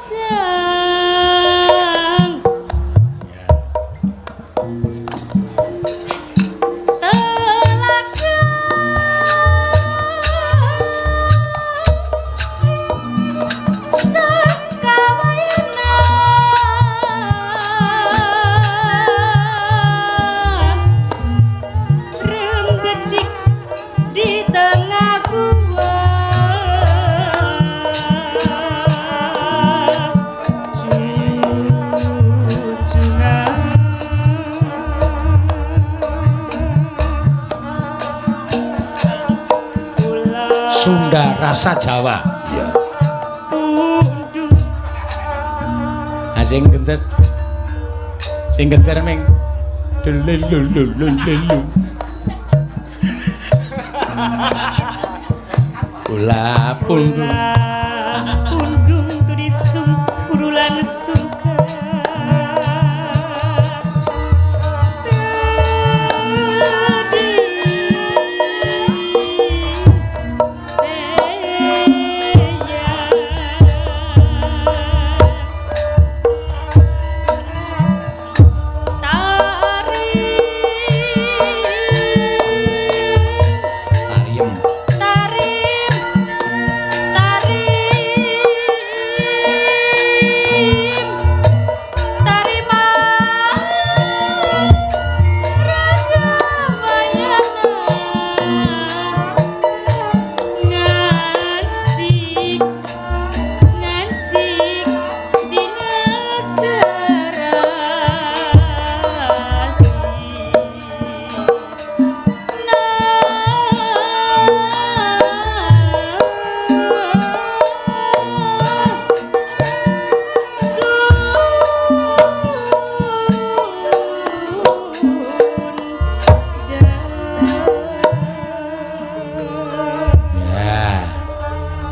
Telaga Sakawayana Rembecik di tengah gua Sunda rasa Jawa. Iya. Ah sing genter. Sing genter ming delelulululu. Kula pundung pundung turisum kurulan suka tariem. Tarim, tarim, tarima Ragamayana ngancik, ngancik di negara. Ya.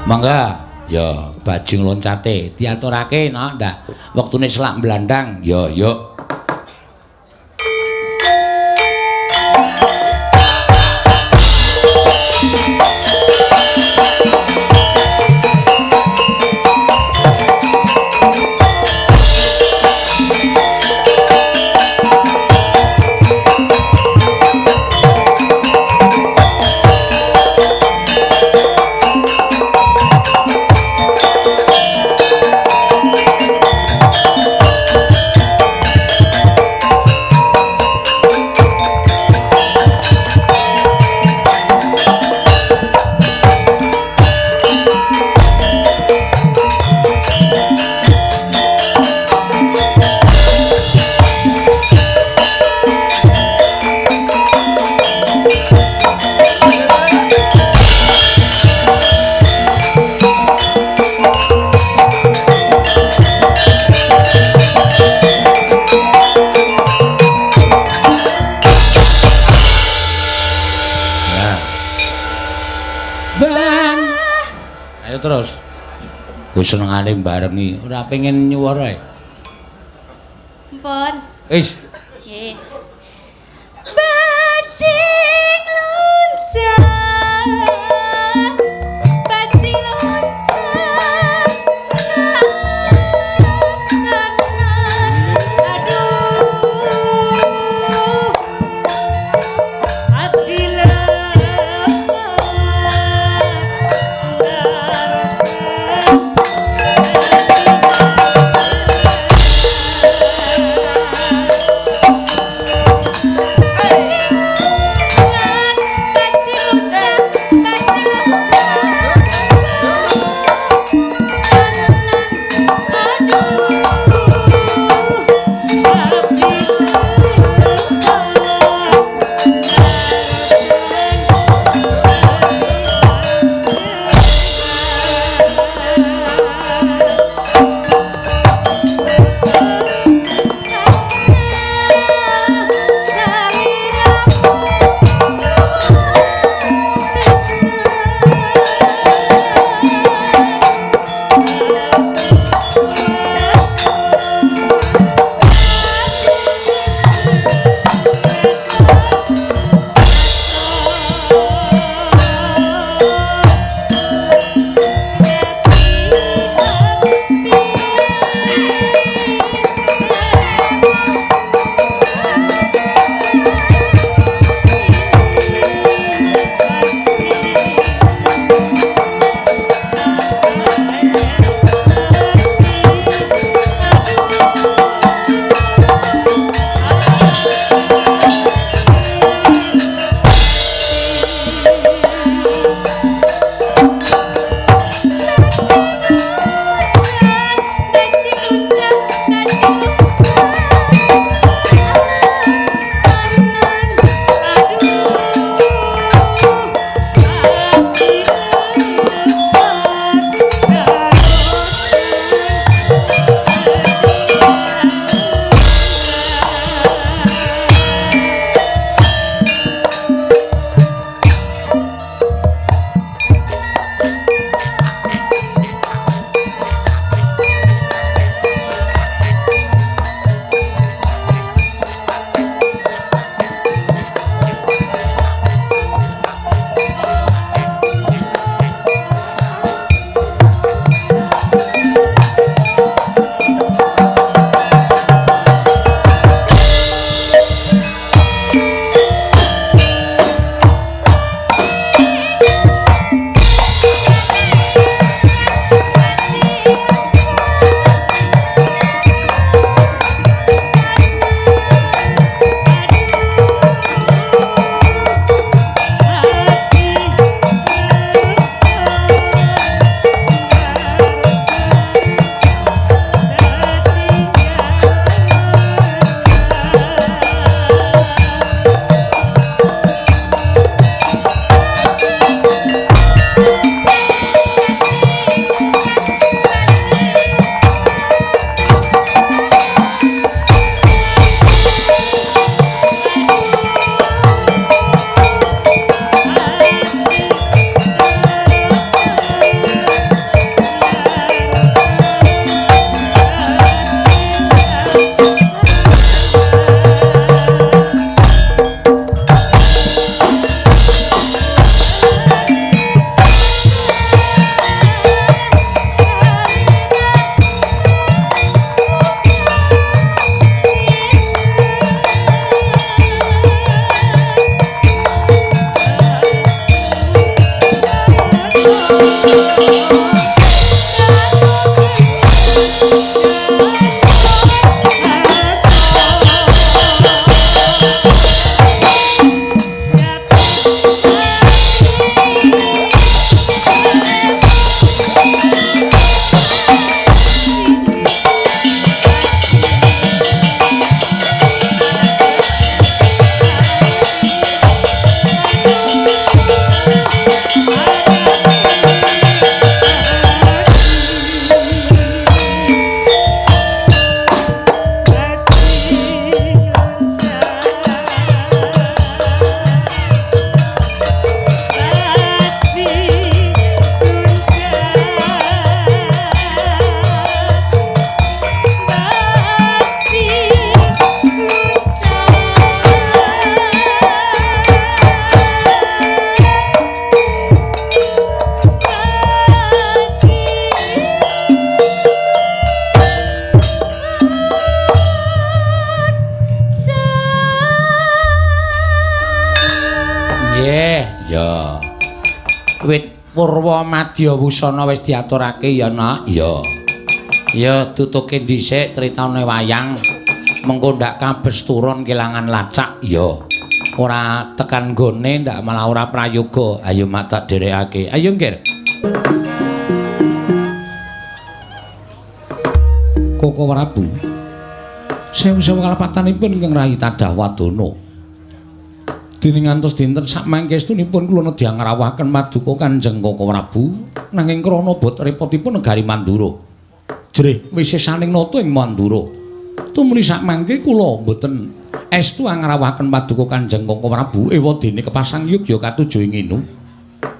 Mangga. Ya, bajing loncate diaturake nok ndak. Wektune selak blandang. Ya, yuk. Ayo terus. Kowe senengane barengi, ora pengen nyuwara e. Mpun. Wis. Nggih. Bajing loncat. Bajing loncat. Aduh. Abdi lemah. Darasa. Nggih, ya. Wit Purwa Madya Wusana wis diaturake ya, Nak? Iya. Ya tutuke dhisik critane wayang. Mengko ndak kabes turun kelangan lacak. Iya. Ora tekan gone ndak malah ora prayoga. Ayo mak tak dherekake. Ayo nggir. Koko Prabu. Sewu-sewu kalepatanipun ingkang rayi tadah wadana. Dening ngantos dinten sakmangke estunipun kula nedya ngrawuhaken paduka Kanjeng Koko Prabu nanging krana bot repotipun negari Mandura. Jrih wisesaning nata ing Mandura. Tumuli sakmangke kula mboten estu ngrawuhaken paduka Kanjeng Koko Prabu ewa dene kepasang yogya katuju ing inu.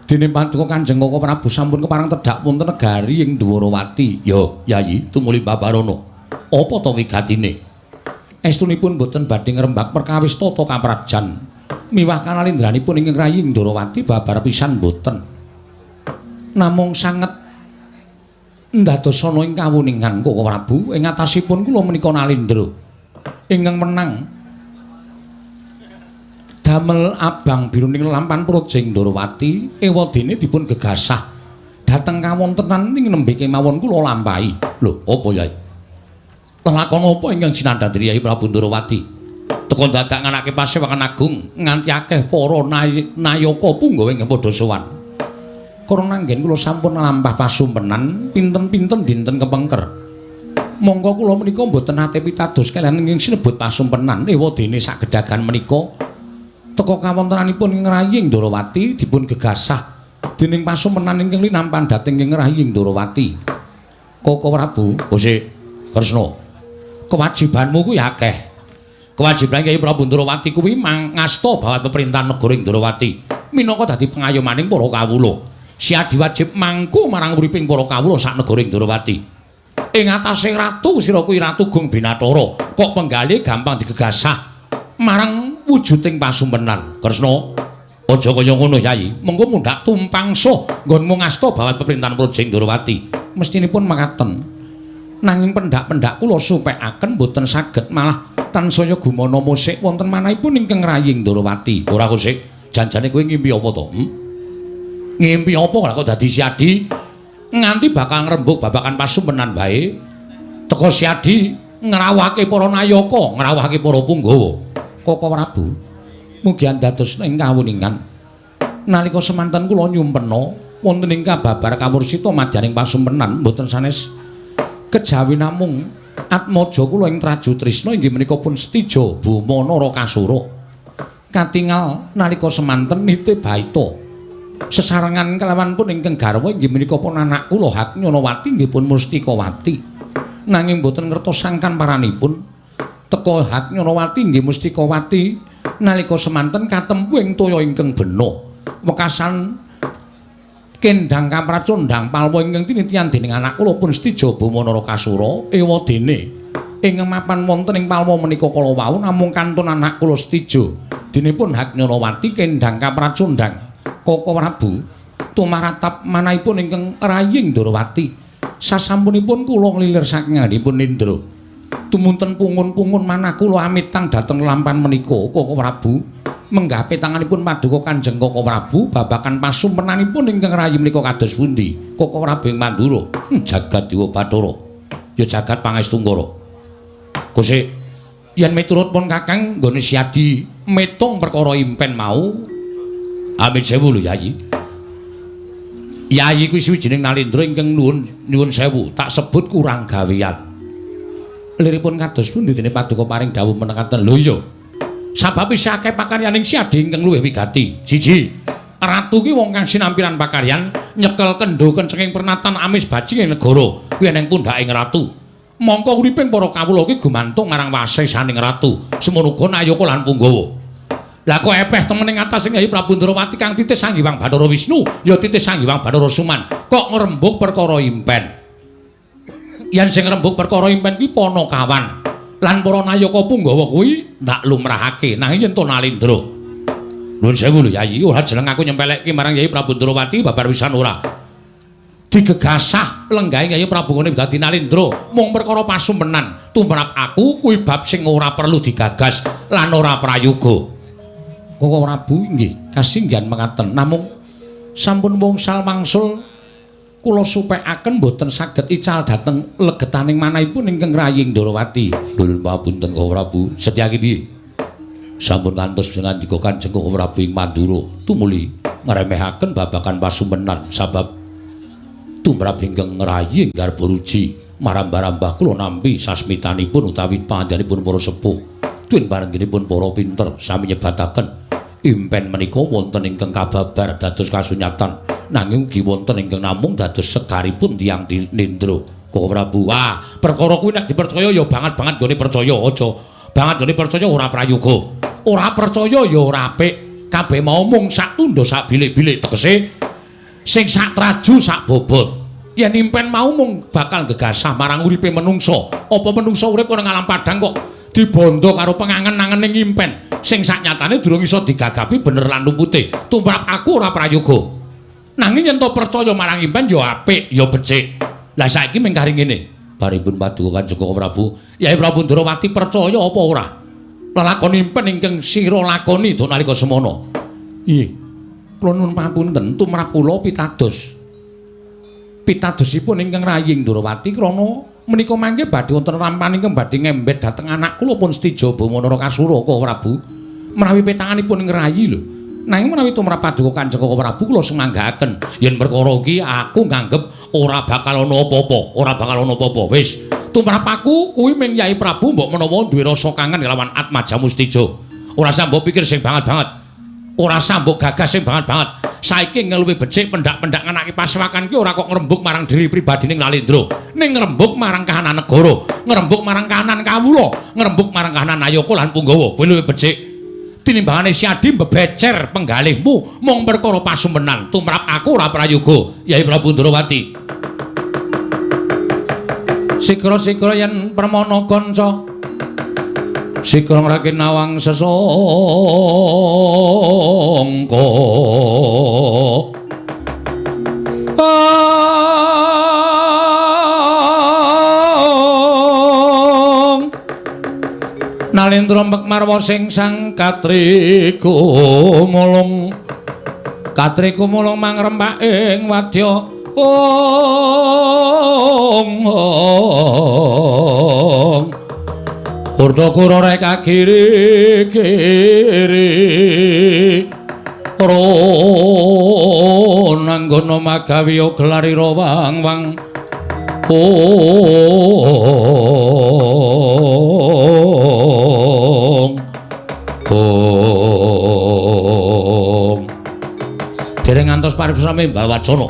Dene paduka Kanjeng Koko Prabu sampun kepareng tedhak wonten negari ing Dwarawati. Ya, Yayi, tumuli Babarana. Apa ta wigatine? Estunipun mboten badhe ngrembak perkawis tata kaprajan. Miwah kanalindranipun ingkang rayi ing Dwarawati babar pisan mboten. Namung sanget ndadosana ing kawuningan Koko Prabu ing atasipun kula menika Nalindra ingkang menang damel abang biruning lampan Projeng Dwarawati ewa dene dipun gegasah dhateng kawontenan ing nembe kemawon kula lampahi. Lho, apa Yai? Lelakon apa ingkang sinandhandri Yai Prabu Dwarawati? Teka dadak nganake pasewakan agung nganti akeh para nayaka punggawa ingkang padha sowan. Karena anggen kula sampun lampah pasumpenan pinten-pinten dinten kepengker. Mongko kula menika mboten nate pitados kaliyan ingkang sinebut pasumpenan ewa dene sagedagan menika teka kawontenanipun ing rayi ing Dwarawati dipun gegasah dening pasumpenan ingkang linampan dhateng ing rayi ing Dwarawati. Koko Prabu, Gusti Kresna, kewajibanmu kuwi akeh. Kewajiban Kyai Prabu Ndrawati kuwi mangasta bawat pemerintahan negara ing Ndrawati minangka dadi pengayomaning para kawula. Siadi wajib mangku marang uriping para kawula sak negara ing Ndrawati. Ing atase ratu sira kuwi Ratu Gung Binatara, kok penggalih gampang digegasah marang wujuding pasumpenan. Kresna, aja kaya ngono Yai, mengko mundhak tumpangsuh nggonmu ngasta bawat pemerintahan Praja ing Ndrawati. Mestinipun mekaten. Nanging pendak-pendak kula supekaken mboten saged malah tansaya gumana musik wonten manahipun ingkang rayi ing Ndrawati. Ora kusik, janjane kowe ngimpi apa to? Ngimpi apa kok dadi Siadi nganti bakal ngrembug babagan pasumpenan wae. Teka Siadi ngrawuhake para nayaka, ngrawuhake para punggawa. Koko Prabu, mugi andados ing kawuningan nalika semanten kula nyumpena wonten ing kababar kawursita madyaning pasumpenan mboten sanes kejawi namung atmaja kula ing Traju Trisna inggih menika pun Setija Buma Narakasura. Katingal nalika semanten nite baita sesarengan kelawan pun ingkang garwa inggih menika pun anak kula Haknyanawati inggih pun Mustikawati. Nanging boten ngertos sangkan paranipun teka Haknyanawati inggih Mustikawati nalika semanten katempu ing toya ingkang bena. Wekasan kendang kapracondang palwa ingkang tinitian dening anak kula pun Setija Buma Narakasura ewa dene ing mapan wonten ing palwa menika kala wau namung kantun anak kula Setija dene pun Haknyanawati kendang kapracondang. Koko Prabu tumaratap manahipun ingkang rayi ing Ndrawati sasampunipun kula nglilir saking anggenipun Indra tumunten pungun-pungun manah kula amitang dhateng lampan menika. Koko Prabu menggape tanganipun paduka Kanjeng Koko Prabu babagan pasumpenanipun ingkang rayi menika kados pundi? Koko Prabu ing Mandura, jagat Dewa Bathara, ya jagat Pangestungkara. Gusti, yen miturut pun Kakang nggone Siadi metung perkara impen mau, amit sewu lho Yayi. Yayi kuwi siwijining Nalindra ingkang nyuwun sewu, tak sebut kurang gawean. Liripun kados pundi dene paduka paring dawuh menekaten? Lho iya. Sabab isih akeh pakaryaning Siadi ingkang luwih wigati. Siji, ratu ki wong kang sinampiran pakaryan nyekel kendho kencenging pernatan amis bajing ing negara kuwi eneng pundhaking ratu. Mongko uriping para kawula ki gumantung marang wasesaning ratu. Semono uga nayaka lan punggawa. Lah kok epeh temen ing atas ing Kyai Prabu Ndrawati kang titih Sang Hyang Bathara Wisnu, ya titih Sang Hyang Bathara Suman. Kok ngrembug perkara impen? Yen sing ngrembug perkara impen kuwi Panakawan. Lan para nayaka punggawa kuwi ndak lumrahake. Nanging yen to Nalindra. Nuwun sewu lho Yayi, ora jeneng aku nyempelekke marang Yayi Prabu Ndrawati babar wisan ora. Digegasah lenggahe Yayi Prabu ngene dadi Nalindra mung perkara pasumpenan tumrap aku kuwi bab sing ora perlu digagas lan ora prayoga. Koko Prabu nggih kasinggihan mekaten. Namung sampun wngsal wangsul kula supekaken boten saged ical dhateng legetaning manahipun ingkang rayi Ndorowati. Nuwun pamunten Koko Prabu. Setyaki piye? Sampun kantos ngandika Kanjeng Koko Prabu ing Mandura tumuli ngremehaken babagan pasumenan sabab tumrap ingkang ngrayi Garbaruji marambah-rambah kula nampi sasmitanipun utawi panjenenganipun para sepuh tuwin parengginipun para pinter sami nyebataken impen menika wonten ingkang kababar dados kasunyatan nanging ugi wonten ingkang namung dados segaripun tiyang nindra. Koko Prabu, wah perkara kuwi nek dipercaya ya banget-banget nggone percaya, aja banget nggone percaya ora prayoga. Ora percaya ya ora apik. Kabeh mau mung sak tundha sak bilik-bilik tegese sing sak traju sak bobot. Yen impen mau mung bakal gegasah marang uripe menungsa. Apa menungsa urip ana ngalam padhang kok dibondo karo pengangen-angening impen sing saknyatane durung iso digagapi bener lan lupute. Tumrap aku ora prayoga. Nanging yen to percaya marang impen ya apik, ya becik. Lah saiki mung kari ngene. Baripun paduka Kanjeng Koko Prabu, Yai Prabu Ndorowati percaya apa ora? Lelakon impen ingkang sira lakoni do nalika semana. Nggih. Kula nuwun pangapunten tumrap kula pitados. Pitadosipun ingkang rayi Ndorowati krana menika mangke badhe wonten rampan ingkang badhe ngembet dhateng anak kula pun Setija Bama Narakasura Koko Prabu. Menawi petanganipun ing rayi lho. Nanging menawi tumrap paduka Kanjeng Koko Prabu kula sumanggaaken yen perkara iki aku nganggep ora bakal ana apa-apa, ora bakal ana apa-apa. Wis, tumrap aku kuwi ming Yai Prabu mbok menawa duwe rasa kangen kelawan Atmaja Mustija. Ora usah mbok pikir sing banget-banget. Ora usah mbok gagas sing banget-banget. Saiki ngeluwi becik pendak-pendak ngenaki pasewakan ki ora kok ngrembug marang diri pribadine Nalendra, ning ngrembug marang kahanan negara, ngrembug marang kahanan kawula, ngrembug marang kahanan Nayaka lan Punggawa. Kuwi luwih becik. Tinimbangane Siadi mbebecer penggalihmu mung perkara pasumenan. Tumrap aku ora prayoga, Yai Prabu Ndorowati. Sikra-sikra yen permana kanca sikra ngraki nawang sesangka. Nalendra Mekmarwa sing sang katriku mulung katriku mulung mangrempak ing wadya ong ong kurda-kura rek kiri kiri ron anggono magawi gelarira wang wang ong ong. Dereng ngantos paripsame Balwacana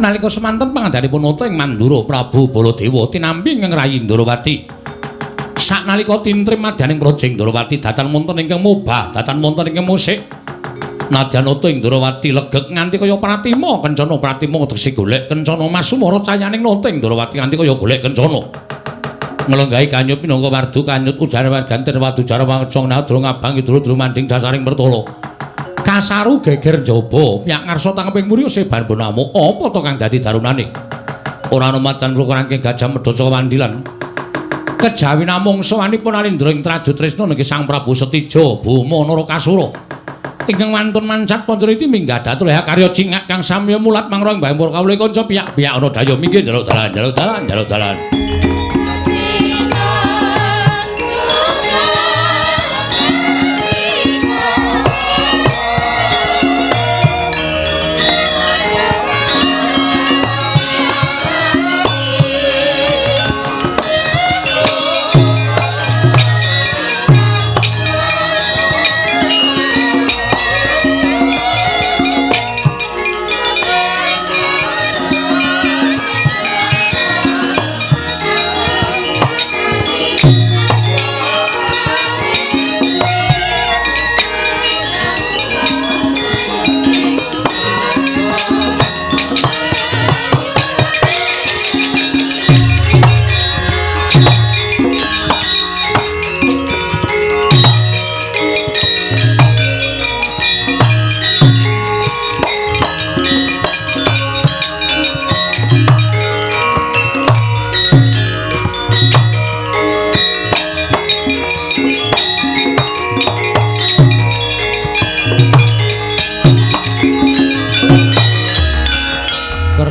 nalika semanten pangandanipun nata ing Mandura Prabu Baladewa tinampi ing rayi Ndorowati. Saknalika tintrim madyaning praja Ndorowati datan wonten ingkang mobah, datan wonten ingkang musik. Nadyan nata ing Ndorowati legeg nganti kaya pratima, kencana pratima tegese golek kencana masumara cayaning nata ing Ndorowati nganti kaya golek kencana. Nglenggahi kanyut minangka wardu kanyut ujare ganten wadu jarwa ngecong nadra ngabang kidul manding dasaring pertala. Kasaru geger njaba, piyak ngarsa tangkeping muri sebar bonamu apa to kang dadi darunane? Ora ana macan rangking gajah medhasa wandilan. Kejawi namung sawanipun Alindra ing Traju Tresna niki Sang Prabu Setija Bama Narakasura. Ingkang wantun mancat pancariti minggah datur karya cingak kang samya mulat mangra ing bayang kawula kanca piyak-piyak ana daya minggir njaluk dalan njaluk dalan njaluk dalan.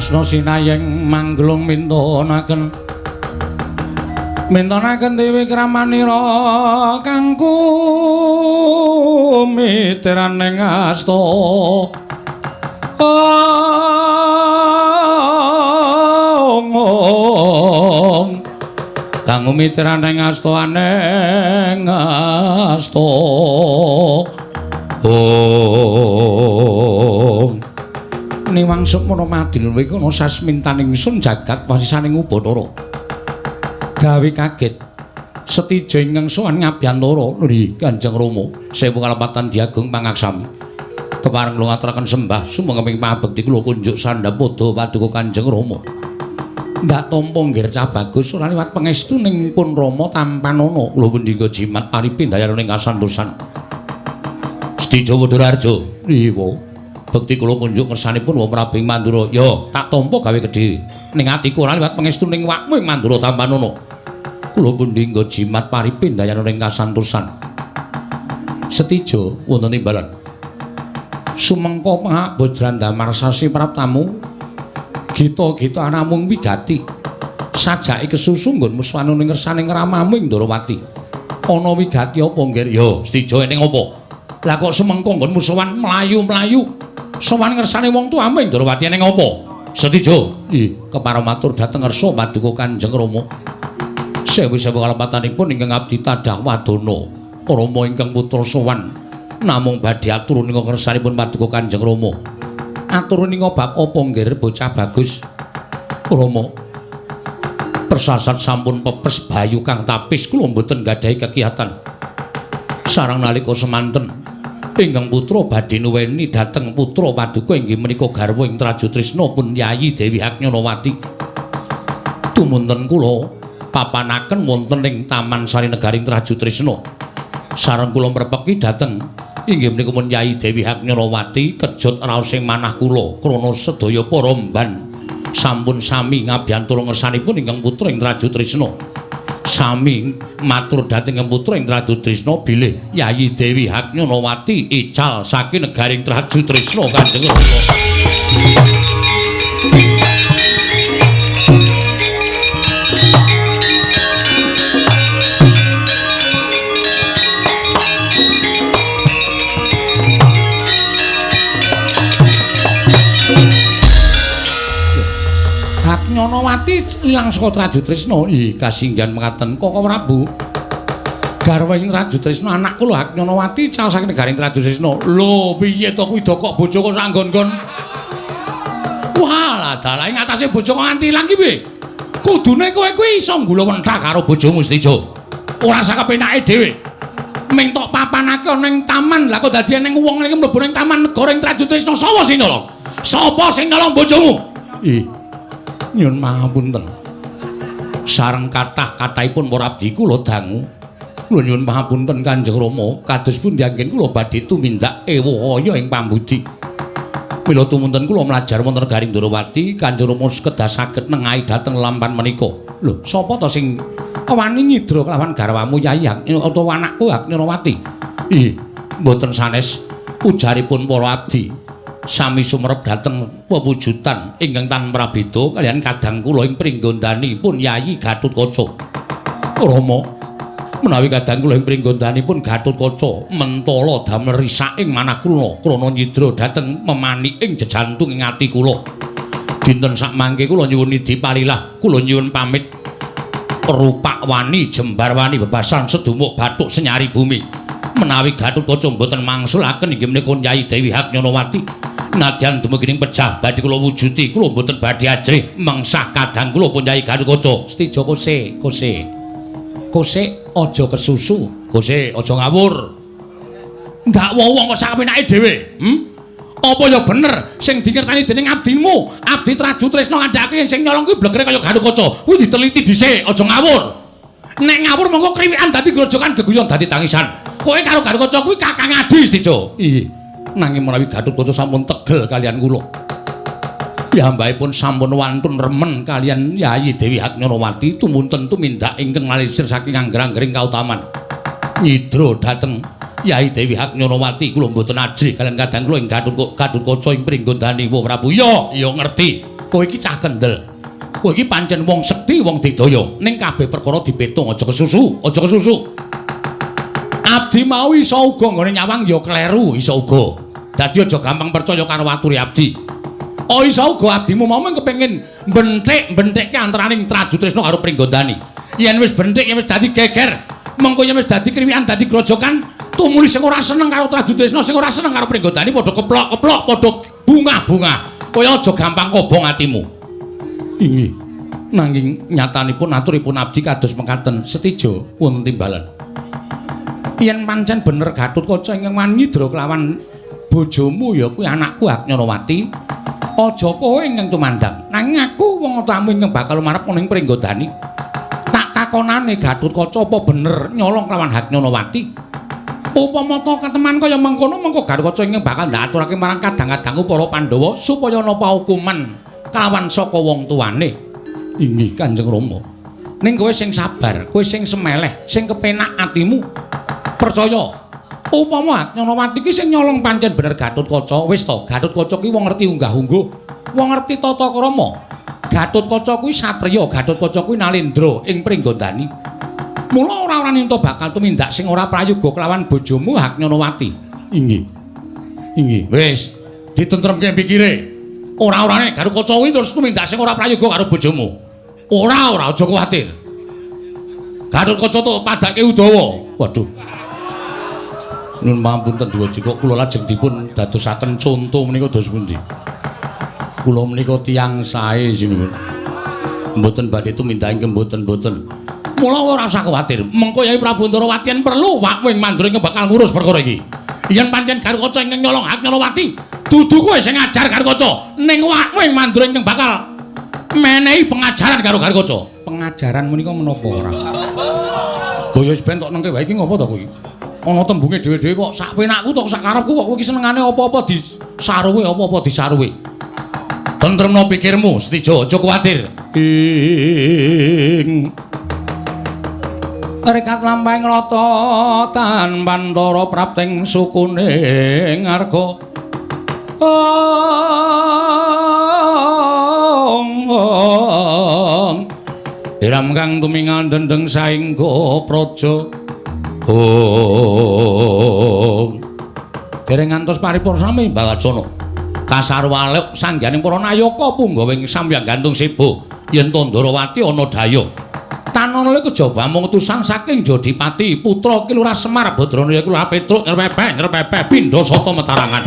Kresna sinayeng mangglung mintonaken mintonaken dewi kramanira kangku miteraning asta ong kanggo miteraning asta aneng asta ong niwang sukmana madil wikana sasmintaning sun jagat wasisaning Ubathara gawe kaget setija ingkang sowan ngabiyantara nggih Kanjeng Rama sewu kalepatan diagung pangaksami kepareng kula ngaturaken sembah sumangga pabekti kula kunjuk sandhap padha paduka Kanjeng Rama ndak tampa nggir cah bagus ora liwat pangestu ning pun Rama tampanana kula pundhika jimat paripi ndayana ing kasantosan Setija Wedharaharja iya bekti kula kunjuk ngersanipun Wa Prabu ing Mandura. Ya, tak tampa gawe gedhe. Ning atiku ora liwat pangestu ning wakmu ing Mandura tampanana. Kula pundhingga jimat paripi ndayana ing kasantosan. Setija wonten timbalan. Sumengko pengak bojrandamar sasi praptamu. Gita-gita anamung wigati. Sajake kesusu nggon muswana ning ngersane ngramamu ing Ndorowati. Ana wigati apa nggir? Ya, Setija ning apa? Lah kok sumengko nggon musuhan mlayu-mlayu. Sowan ngersane wong tuamu ing Ndorowati ning apa? Setija. Ih, kepareng matur dhateng ngersa paduka Kanjeng Rama. Sewu-sewu kalepatanipun ingkang abdi tadah wadana. Rama ingkang putra sowan namung badhe atur ning ngersanipun paduka Kanjeng Rama. Atur ning bab apa nggir bocah bagus? Rama. Persasat sampun pepes bayu kang tapis kula mboten gadhahi kekiyatan. Sareng nalika semanten ingkang putra badhe nuweni dhateng putra paduka inggih menika garwa ing Trajutrisna pun Yayi Dewi Haknyanawati. Tumunten kula papanaken wonten ing Taman Sari Negaring Trajutrisna. Sareng kula mrepeki dhateng inggih menika pun Yayi Dewi Haknyanawati kejut raosing manah kula krana sedaya para mban sampun sami ngabiyantara ngersanipun ingkang putra ing Trajutrisna. Sami matur dhateng putra ing Trajutrisna bilih Yayi Dewi Haknyanawati ical saking negaring Trajutrisna Kanjeng Rama. Haknyanawati ilang saka Trajutrisna. Ih, kasinggihan mekaten Koko Prabu. Garwa ing Trajutrisna anak kula Haknyanawati ical saking negaring Trajutrisna. Lho, piye to kuwi kok bojo kok sak nggon-nggon? Wah, dalah ing atase bojo kok nganti ilang ki piye? Kudune kowe kuwi iso nggulawentah karo bojomu Setija. Ora sakepenake dhewe. Ming tok papanake ana ing taman. Lah kok dadi ning wong iki mlebu ning taman negara ing Trajutrisna sapa sing nyolong? Sapa sing nyolong bojomu? Ih. Nyun pangapunten. Sareng kathah-kathahipun para abdi kula dangu. Kula nyuwun pangapunten Kanjeng Rama, kados pundi anggen kula badhe tumindak ewuh kaya ing pambudi. Mila tumunten kula mlajar wonten negaring Ndorowati, Kanjeng Rama sekedah saged nengahi dhateng lampan menika. Lho, sapa to sing wani nyidra kelawan garwamu Yayi utawa anakku Haknyanawati? Ih, mboten sanes ujaripun para abdi. Sami sumerep dhateng pewujudan ingkang tan prabeda kaliyan kadang kula ing pringgondani pun Yayi Gatotkaca. Rama, menawi kadang kula ing pringgondani pun Gatotkaca mentala damel risak ing manah kula krana nyidra dhateng memaniking jejantung ing ati kula. Dinten sakmangke kula nyuwun nidhi palilah, kula nyuwun pamit. Rupak wani jembar wani bebasan sedumuk bathuk senyari bumi. Menawi Gatotkaca mboten mangsulaken inggih menika Yayi Dewi Haknyanawati. Nadyan dumugi ing pejah badhe kula wujuti, kula mboten badhe ajrih mengsah kadang kula pun Yayi Gatotkaca. Setija kose, kose. Kose aja kesusu, kose aja ngawur. Ndak wong kok sakepenake dhewe, Apa ya bener sing dingertani dening abdimu, abdi Trajutrisna ngandhake sing nyolong kuwi blegere kaya Gatotkaca. Kuwi diteliti dhisik, aja ngawur. Nek ngawur mongko kriwikan dadi grojokan geguyon dadi tangisan. Kowe karo Gatotkaca kuwi kakang adi Setija. Ih. Nanging menawi Gatotkaca sampun tegel kaliyan kula. Piyambakipun sampun wantun remen kaliyan Yayi Dewi Haknyanawati tumunten tumindak ingkang ngalisir saking angger-anggering kautaman. Nyidra dhateng Yai Dewi Haknyanawati kula mboten ajrih kaliyan kadang kula ing Gatotkaca ing Pringgondani Wa Prabu. Ya, ya ngerti. Kowe iki cah kendel. Kowe iki pancen wong sekti, wong didaya. Ning kabeh perkara dipetung, aja kesusu, aja kesusu. Abdi mau iso uga nggone nyawang ya kleru, iso uga. Dadi aja gampang percaya karo aturi abdi. Oh iso uga abdimu mau mung kepengin benthik-benthikke antaraning Trajutrisna karo Pringgondani. Yen wis benthik, yen wis dadi geger, mengko yen wis dadi kriwikan, dadi grojokan, tumuli sing ora seneng karo Trajutrisna, sing ora seneng karo Pringgondani padha keplok-keplok, padha bungah-bungah. Kowe aja gampang kobong atimu. Inggih. Nanging nyatanipun aturipun abdi kados mekaten Setijo wonten timbalan. Yen pancen bener Gatotkaca ingkang wani nyidra kelawan bojomu ya kuwi anakku Haknyanawati, aja kowe ingkang tumandang. Nanging aku wong tamu ingkang bakal lumarep ana ing Pringgondani. Tak takonane Gatotkaca apa bener nyolong kelawan Haknyanawati? Upama ta kateman kaya mengkono mengko Gatotkaca ingkang bakal ndaturake marang kadang-kadangku para Pandhawa supaya ana paukuman kelawan saka wong tuane. Inggih Kanjeng Rama. Ning kowe sing sabar, kowe sing semeleh, sing kepenak atimu. Percaya. Upama Haknyanawati ki sing nyolong pancen bener Gatotkaca, wis to, Gatotkaca ki wong ngerti unggah-ungguh, wong ngerti tata krama. Gatotkaca kuwi satriya, Gatotkaca kuwi nalendra ing Pringgondani. Mula ora-ora ninta bakal tumindak sing ora prayoga kelawan bojomu Haknyanawati. Inggih. Inggih. Wis, ditentremke pikire. Ora-orane Gatotkaca kuwi terus tumindak sing ora prayoga karo bojomu. Ora-ora aja kuwatir. Gatotkaca tok padake Udawa. Waduh. Nun pangapunten Dewaji, kok kula lajeng dipun dadosaken conto menika dos pundi? Kula menika tiyang sae sinuwun. Mboten badhe tumindak ingkang mboten-mboten. Mula ora usah kuwatir. Mengko Yai Prabu Antarawati yen perlu wakmu ing Mandura ingkang bakal ngurus perkara iki. Yen pancen Gatotkaca ingkang nyolong Haknyanawati, dudu kowe sing ngajar Gatotkaca, ning wakmu ing Mandura ingkang bakal menehi pengajaran karo Gatotkaca. Pengajaran menika menapa ora? Lho ya wis ben tok nengke wae iki ngopo to kuwi? Ana tembunge dhewe-dhewe kok sak penakku tok sak karepku kok kowe iki senengane apa-apa disaruwe, apa-apa disaruwe. Tentremno pikirmu, Setijo, aja kuwatir. Ing rekat lampahing rata tan pantara prapting sukune ngarga. Ong Iram kang tumingal dendeng saengga praja. Ong dereng ngantos paripurna sami Mbawacana. Kasarwaluk sangganing para nayaka punggawing samyang gantung seba yen Tandrawati ana daya. Tanana kejaba mung utusan saking Jodipati putra Ki Lurah Semar Badrana ya Lurah Petruk nyerpepe nyerpepe pindha sata metarangan.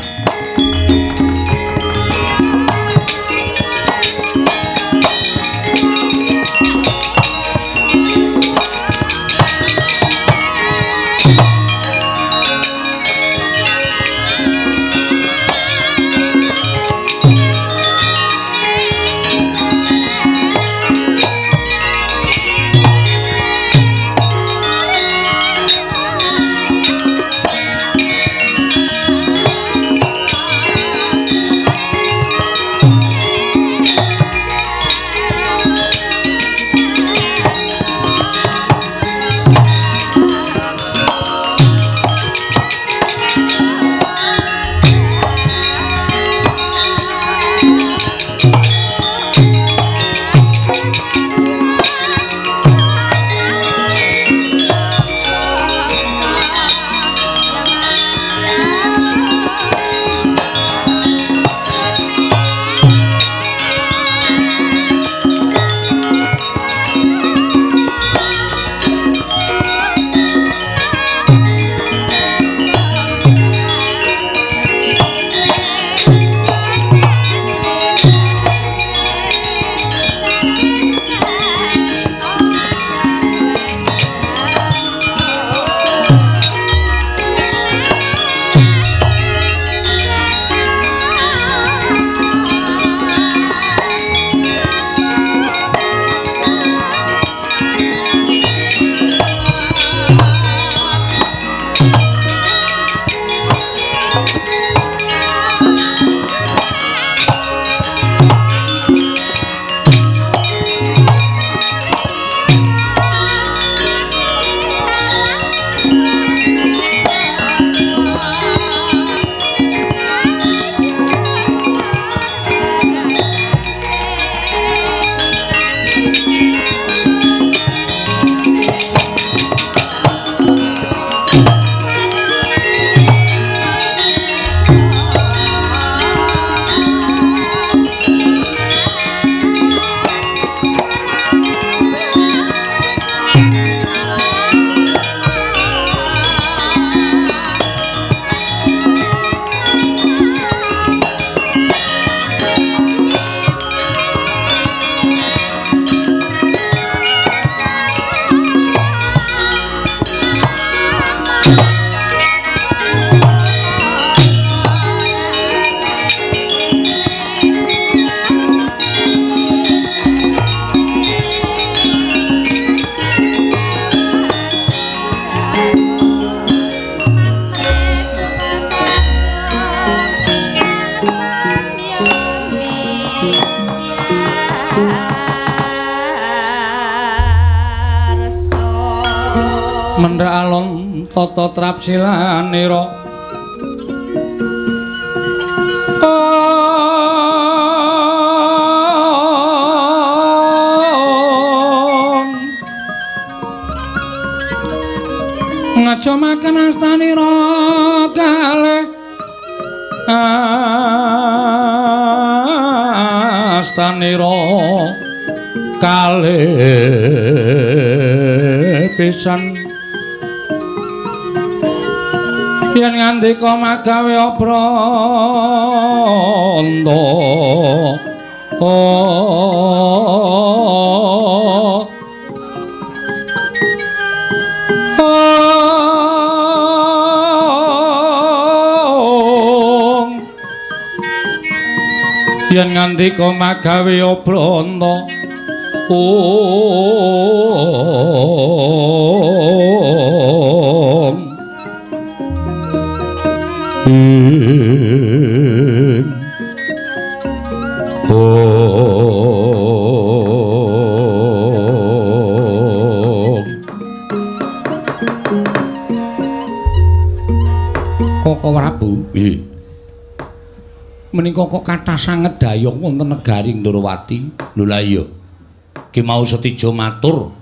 Mendha alon tata trapsilanira ngaja makan astanira kalih astanira kalih pisan yen ngandika magawe obranta yen ngandika magawe obranta Koko Prabu, nggih. Menika kok kathah sanget dayuh wonten negari Ndorowati. Lho lah iya. Ki mau Setija matur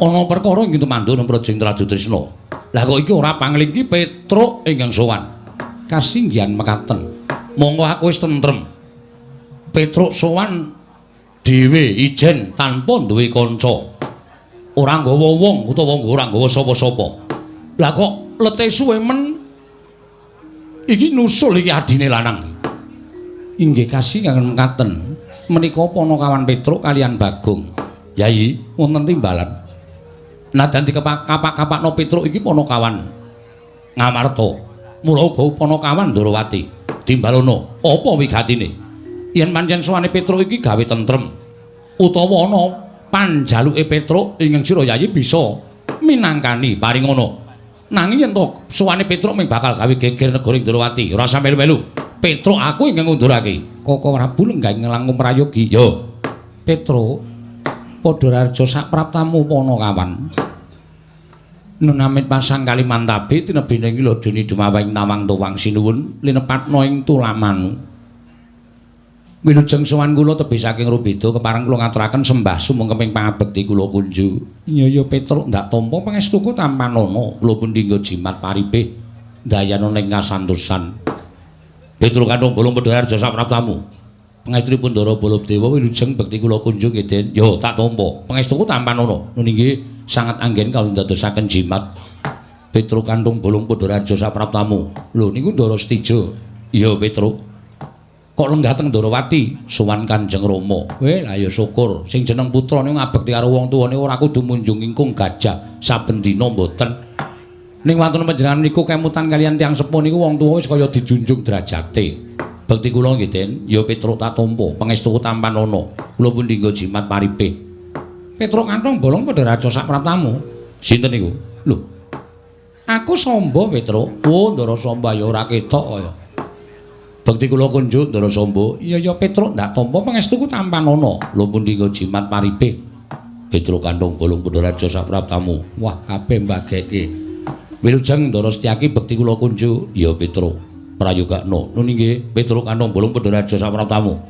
ana perkara ing tumandhana Praja Trajutrisna. Lah kok iki ora panglingki Petruk ingkang sowan. Kasinggihan mekaten. Monggo aku wis tentrem. Petruk sowan dhewe ijen tanpa duwe kanca. Ora nggawa wong utawa ora nggawa sapa-sapa. Lah kok lete suwe men iki nusul iki adine lanang. Inggih kasinggihan mekaten. Menika Panakawan Petruk kalian Bagong. Yai, wonten timbalan. Nadan dikapak-kapakno Petruk iki Panakawan Ngamarta. Mula uga Panakawan Ndorowati. Timbalono, apa wigatine? Yen pancen sowane Petruk iki gawe tentrem utawa ana panjaluke Petruk ingkang sira Yayi bisa minangkani paringana. Nanging yen to sowane Petruk mung bakal gawe geger negara Ndorowati, ora usah melu-melu. Petruk aku ingkang ngundurake. Koko Prabu lenggah ngelangkung prayogi. Yo. Petruk padha raja sapraptamu Panakawan. Nunamit pasang Kalimantabe tinebih ing lodene dumaweng tawang tuwang sinuwun linepatna ing tulamanu. Wilujeng sowan kula tebih saking Rubeda kepareng kula ngaturaken sembah sumengkeping pangabekti kula kunju. Iya ya Petruk ndak tampa pangestuku tampanana kula pundi nggo jimat paripih ndayana ing kasantosan. Petruk kantung bolong Pedharja sapraptamu. Pangestunipun Ndara Baladewa wilujeng bekti kula kunjung nggih Den. Yo tak tampa. Pangestuku tampanana. Nun inggih sangat anggen kawula ndadosaken jimat. Petruk kantung bolong Pedharja sapraptamu. Lho niku Ndara Setija. Iya Petruk. Kok lenggah teng Ndorowati sowan Kanjeng Rama. Weh lah ya syukur. Sing jeneng putra niku ngabekti karo wong tuwane ora kudu munjung ingkung gajah saben dina mboten. Ning wonten panjenengan niku kemutan kalian tiyang sepuh niku wong tuwa wis kaya dijunjung derajate. Bekti kula nggih Den, ya Petruk tak tampa, pangestuku tampanana. Kula pundi nggo jimat paripih. Petruk kantong bolong padha raja sapraptamu. Sinten niku? Lho. Aku Samba Petruk. Oh, Ndara Samba ya ora ketok kaya. Bekti kula kunjuk Ndara Samba. Iya ya Petruk ndak tampa pangestuku tampanana. Lho pundi nggo jimat paripih. Petruk kantong bolong padha raja sapraptamu. Wah, kabeh mbageke. Wilujeng Ndara Setyaki bekti kula kunjuk. Ya Petruk prayogakna. Nun inggih Petruk kantong bolong Pedharaja sapraptamu.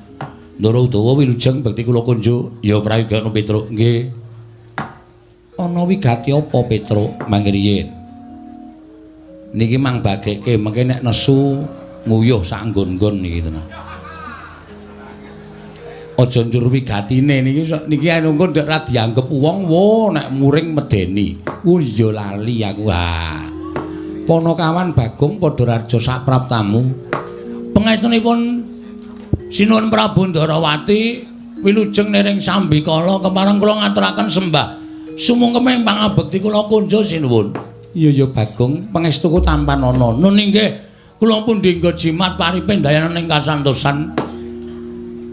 Ndara Udawa wilujeng bekti kula kunjuk. Ya prayogakna Petruk. Nggih. Ana wigati apa Petruk mangke riyin? Niki mang bageke mengke nek nesu nguyuh sak nggon-nggon niki tenan. Aja njur wigatine niki niki nunggu ndek ra dianggep wong wo nek muring medeni. Oh iya lali aku. Ha. Ponokawan Bagong Padhararja sapraptamu. Pangestunipun Sinuwun Prabu Ndarawati wilujeng nering sambikala kepareng kula ngaturaken sembah sumungkeming pangabekti kula kunjo sinuwun. Iya ya Bagong, pangestuku tampanana. Nun inggih, kula pun dinggo jimat paripe ndayana ing kasantosan.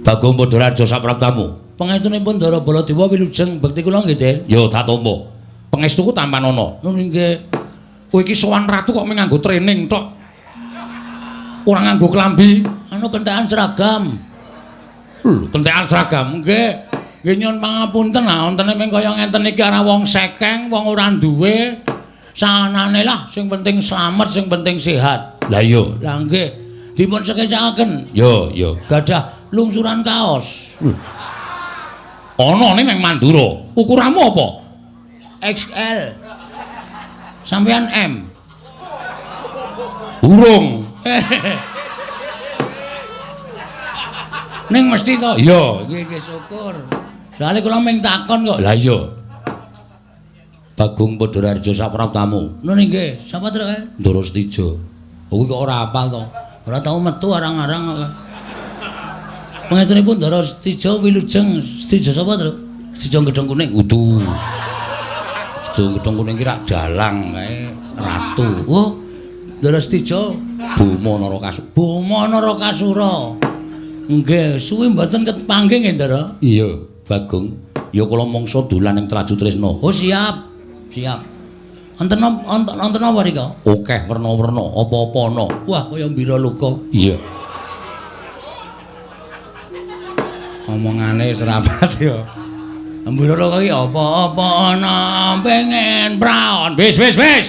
Bagong Padhararja sapraptamu. Pangestunipun Ndara Baladewa wilujeng bekti kula nggih, Den. Ya tak tampa. Pangestuku tampanana. Nun inggih. Kowe iki sowan ratu kok mung nganggo training tok. Ora nganggo klambi, anu kentekan seragam. Lho, kentekan seragam nggih. Nggih nyuwun pangapunten, ah wontene mung kaya ngenten iki ora wong sekeng, wong ora duwe. Sanane lah sing penting slamet, sing penting sehat. Lah iya, lah nggih. Dipun sekecakaken. Yo, yo. Gadah lungsuran kaos. Ana ning nang Mandura. Ukuranmu apa? XL. Sampeyan M. Urung. Ning mesti to? Iya, nggih nggih syukur. Soale kula mung takon kok. Lah iya. Bagong Padhararja sapraptamu. Nun nggih, sapa trek kae? Ndara Setija. Kuwi kok ora hafal to. Ora tau metu arang-arang kok. Pangestunipun Ndara Setija wilujeng Setija sapa, Truk? Setija Gedhong Kuning. Udu. Setija Gedhong Kuning ki rak dalang kae ratu. Oh, Ndara Setija Boma Narakasura. Boma Narakasura. Nggih, suwi mboten kepanggih nggih, Ndara? Iya, Bagong. Ya kula mangsa dolan ing Traju Tresna. Oh, siap. Siap. Wonten wonten apa rika? Akeh werna-werna, apa-apa ana. Wah, kaya mbira luka. Iya. Omongane serapat ya. Mbira luka iki apa-apa ana pengen praon. Wis wis wis.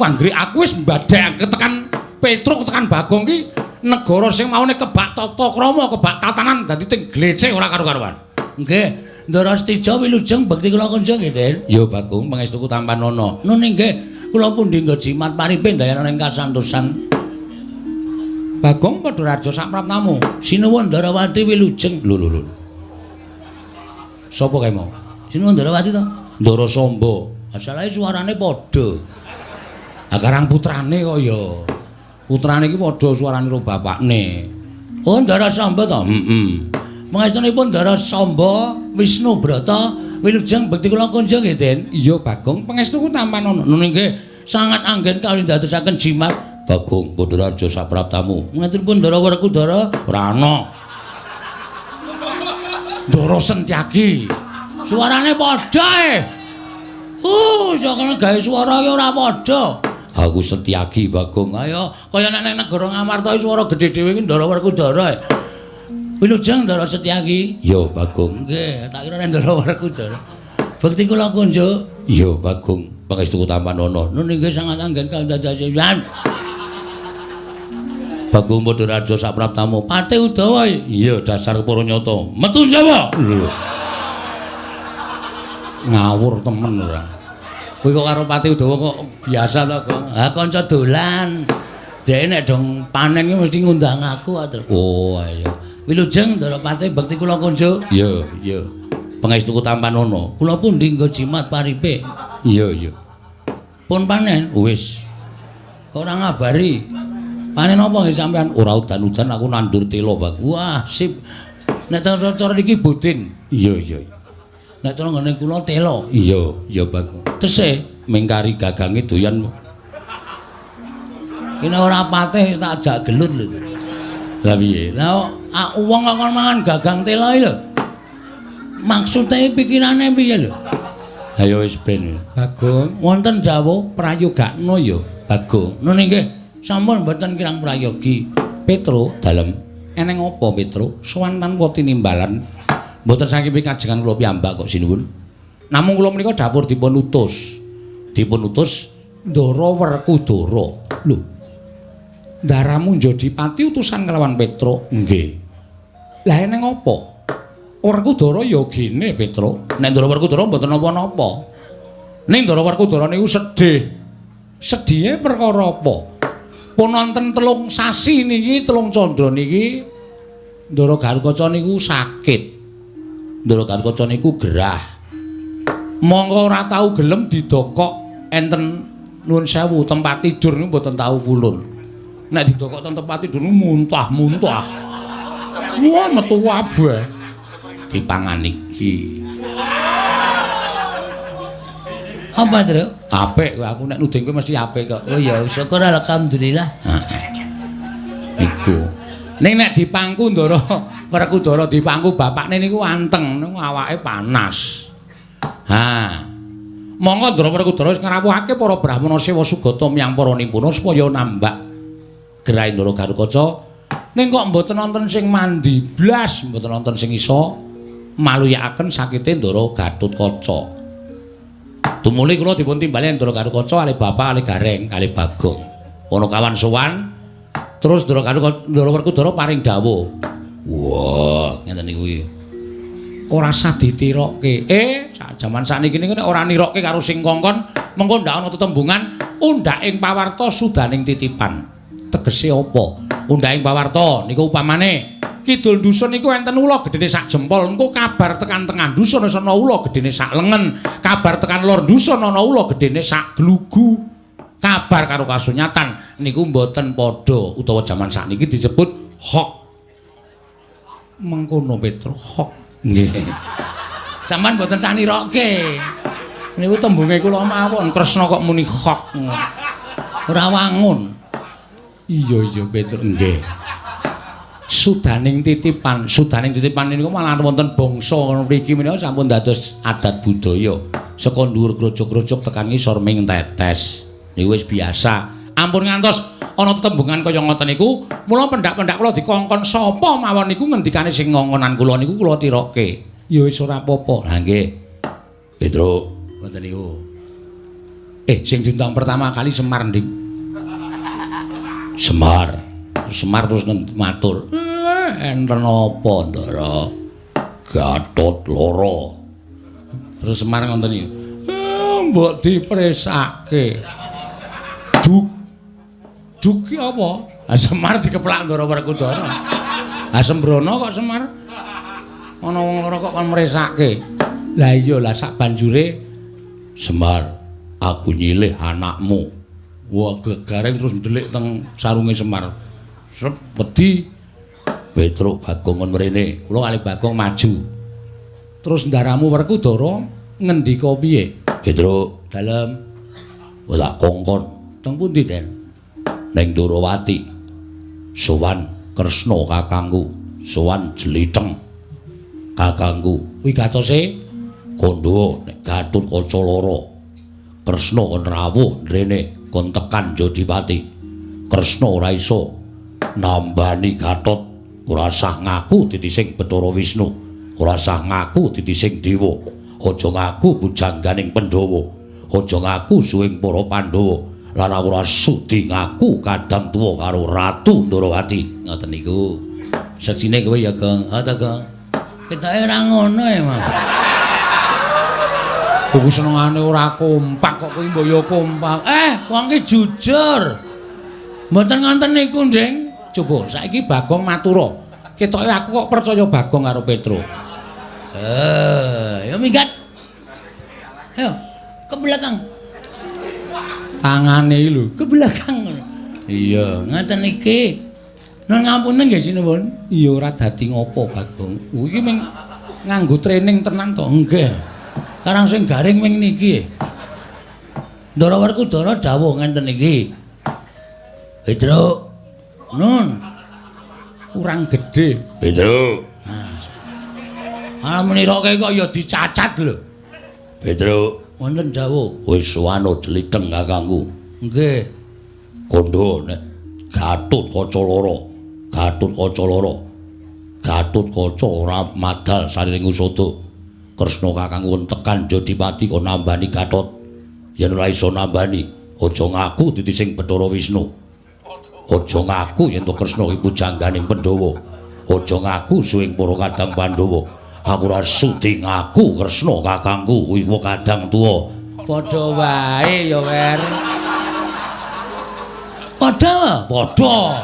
Anggere aku wis mbadhek tekan Petruk tekan Bagong ki negara sing maune kebak tata krama, kebak tatanan dadi ting glecek ora karu-karuan. Nggih. Ndara Setija wilujeng bekti kula kunjung nggih, Den. Ya Bagong, pangestuku tampanana. Nun inggih, kula pundi nggo jimat paripe ndayana ing kasantosan. Bagong Padhararja sapraptamu. Sinuwun Ndarawati wilujeng. Lho lho lho. Sapa kae mau? Sinuwun Ndarawati to? Ndara Samba. Asalahe suarane padha. Ha karang putrane kok ya. Putrane iki padha suarane karo bapakne. Oh, Ndara Samba to? Heeh. Pangestunipun Ndara Samba Wisnu Brata wilujeng bekti kula kunjung nggih, Den. Iya, Bagong, pangestuku tampanana. Nun inggih, sangat anggen kawula ndadosaken jimat. Bagong Padhararja sapraptamu. Pangestunipun Ndara Werkudara ora ana. Ndara Sentyaki. Suarane padha e. Sakene gawe suara iki ora padha. Aku Setyaki, Bagong. Ayo, kaya nek nang negara Ngamarta iki suara gedhe dhewe iki Ndara Werkudara. Wilujeng Ndara Setyaki. Ya, Bagong. Nggih, tak kira nek Ndara Werkudara. Bekti kula kunjuk. Ya, Bagong. Pangestuku tampanana. Nun inggih sangat anggen kandhadasan. Bagong Padhararja sapraptamu. Pate Udawa. Iya, dasar para nyata. Metu Jawa. Lho. Ngawur temen ora. Kowe kok karo Pati Udawa kok biasa to, Gong? Ha kanca dolan. Dhek nek dong panen ki mesti ngundang aku. Oh, ayo. Wilujeng Ndara Pati bekti kula kunjuk. Iya, iya. Pangestuku tampanana. Kula pundi nggo jimat paripe? Iya, iya. Pun panen? Wis. Kok ora ngabari? Panen apa nggih sampean? Ora udan-udan aku nandur tela, Bang. Wah, sip. Nek cara iki budin. Iya, iya. Nek cara nggone kula tela. Iya, iya, Bang. Tesih mingkari gagange doyan. Ini ora patih tak ajak gelut lho. Lah piye? Lah wong kok kon mangan gagang tela iki lho. Maksude pikirane piye lho? Ayo wis ben. Bagong, wonten dawuh prayogakno ya, Bagong. Nun inggih, sampun mboten kirang prayogi. Petro dalem. Eneng apa Petro? Sowan tanpa tinimbalan. Mboten saking pikajengan kula piyambak kok sinuwun. Namung kula menika dapur dipun utus. Dipun utus Ndara Werkudara. Lho. Ndaramu Njodipati utusan kelawan Petro. Nggih. Lah eneng apa? Werkudara ya gene Petro. Nek Ndara Werkudara mboten napa-napa. Ning Ndara Werkudara niku sedih. Sedhihe perkara apa? Pun wonten 3 sasi niki, 3 candra niki Ndara Gatotkaca niku sakit. Ndara Gatotkaca niku gerah. Mongko ora tau gelem didokok enten nuwun sewu tempat tidur niku mboten tau pulun. Nek didokok ten tempat tidur niku muntah-muntah. Wah, metu kabeh. Dipangan iki. Apa, Truk? Apik kowe, aku nek nuding kowe mesti apik kok. Oh ya, syukur alhamdulillah. Heeh. Iku. Ning nek dipangku Ndara Werkudara dipangku bapakne niku anteng, niku awake panas. Ha. Monggo Ndara Werkudara wis ngrawuhake para brahmana sewa sugata miyang para nimpuna supaya nambak gerahe Ndara Gatotkaca. Ning kok mboten wonten sing mandi blas, mboten wonten sing iso maluyakaken sakite Ndara Gatotkaca. Tumuli kula dipun timbali Ndara Gatotkaca kalih bapak kalih Gareng kalih Bagong. Ana kawan sowan terus Ndara Gatotkaca Ndara Werkudara paring dawuh. Wah, ngeten niku iki. Ora sah ditirokke. Sak jaman sakniki niku nek ora nirokke karo sing kongkon, mengko ndak ana tetembungan undhak ing pawarta sudaning titipan. Tegese apa? Undhak ing pawarta niku upamane kidul dusun niku enten ula gedene sak jempol, engko kabar tekan tengah dusun wis ana ula gedene sak lengen, kabar tekan lor dusun ana ula gedene sak glugu. Kabar karo kasunyatan niku mboten padha, utawa jaman sakniki disebut hok. Mengkono Petro, hok. Nggih. Sampeyan mboten sanirokke. Niku tembunge kula mawon, Kresna kok muni hok. Ora wangun. Iya iya Petro, nggih. Sudaning titipan, sudaning titipan niku malah wonten bangsa mriki menika sampun dados adat budaya. Saka dhuwur krocok-krocok tekan ngisor ming tetes. Niku wis biasa. Ampun ngantos ana tetembungan kaya ngoten niku, mula pendak-pendak kula dikongkon sapa mawon niku ngendikane sing ngongonan kula niku kula tirokke. Ya wis ora apa-apa. Lah nggih. Petro, ngoten niku. Sing diundang pertama kali Semar, Nding. Semar. Semar terus matur. Enten apa, Ndara? Gatot lara. Terus Semar ngoten niku. Mbok dipresake. Duk. Duk ki apa? Ha Semar dikeplak Ndara Werkudara. Ha sembrono kok Semar. Ana wong lara kok kon mresake. Lah iya lah sak banjure Semar, aku nyilih anakmu. Wah, gegareng terus ndelik teng sarunge Semar. Sep wedi. Petruk Bagong kon mrene. Kula kalih Bagong maju. Terus ndaramu Werkudara ngendika piye? Petruk, dalem. Tak kongkon. Teng pundi, Den? Ning Ndorowati. Sowan Kresna kakangku, sowan Jlitheng kakangku. Wigatose kandha nek Gatotkaca lara. Kresna kon rawuh mrene kon tekan Jodipati. Kresna ora iso nambani Gatot, ora sah ngaku titising Bathara Wisnu, ora sah ngaku titising dewa, aja ngaku pujangganing Pandhawa, aja ngaku suwing para Pandhawa, lan ora sudi ngaku kadang tuwa karo Ratu Ndorowati. Ngoten niku. Seksine kowe ya, Gong. Ha ta, Gong? Ketoke ora ngono ya, Mas. Kuwi senengane ora kompak kok kowe mbok ya kompak. Wong ki jujur. Mboten ngoten niku, Nding. Coba saiki Bagong matura. Ketoke aku kok percaya Bagong karo Petro. Ya minggat. Ayo, ke belakang. Tangane iki lho, ke belakang. Iya, ngoten iki. Nun ngapunten nggih sinuwun. Iya ora dadi ngopo, Bagong. Iki ming nganggo training tenan to. Nggih. Karang sing garing ming niki. Ndara Werkudara dawuh ngenten iki. Petruk. Nun. Kurang gedhe. Petruk. Ah meniroke kok ya dicacat lho. Petruk. Wonten dawuh. Wis wano jlitheng kakangku. Nggih. Kandha nek Gatotkaca lara, Gatotkaca lara. Gatotkaca ora madal sariring usada. Kresna kakangku kon tekan Jodipati kon nambani Gatot. Yen ora iso nambani, aja ngaku titising Bathara Wisnu. Aja ngaku yen to Kresna iki pujangganing Pandhawa. Aja ngaku suwing para kadang Pandhawa. Aku ora sudi ngaku Kresna kakangku kuwi kadang tuwa. Padha wae ya, Wer. Padha, padha.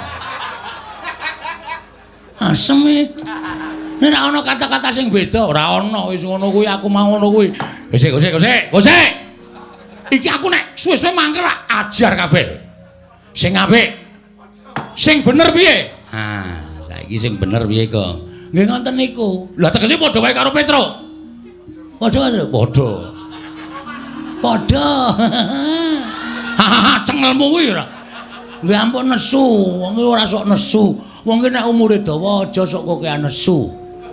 Asem e. Nek ora ana kata-kata sing beda, ora ana wis ngono kuwi aku mau ngono kuwi. Wis sik, sik. Iki aku nek suwe-suwe mangkel ajar kabeh. Sing apik. Sing bener piye? Ha, saiki sing bener piye, Kong? Nggih ngoten niku. Lah tegese padha wae karo Petruk. Padha, padha. Padha. Hahaha, cengelmu kuwi ora. Nggih ampun nesu, wong iki ora sok nesu. Wong iki nek umure dawa aja sok kokean nesu.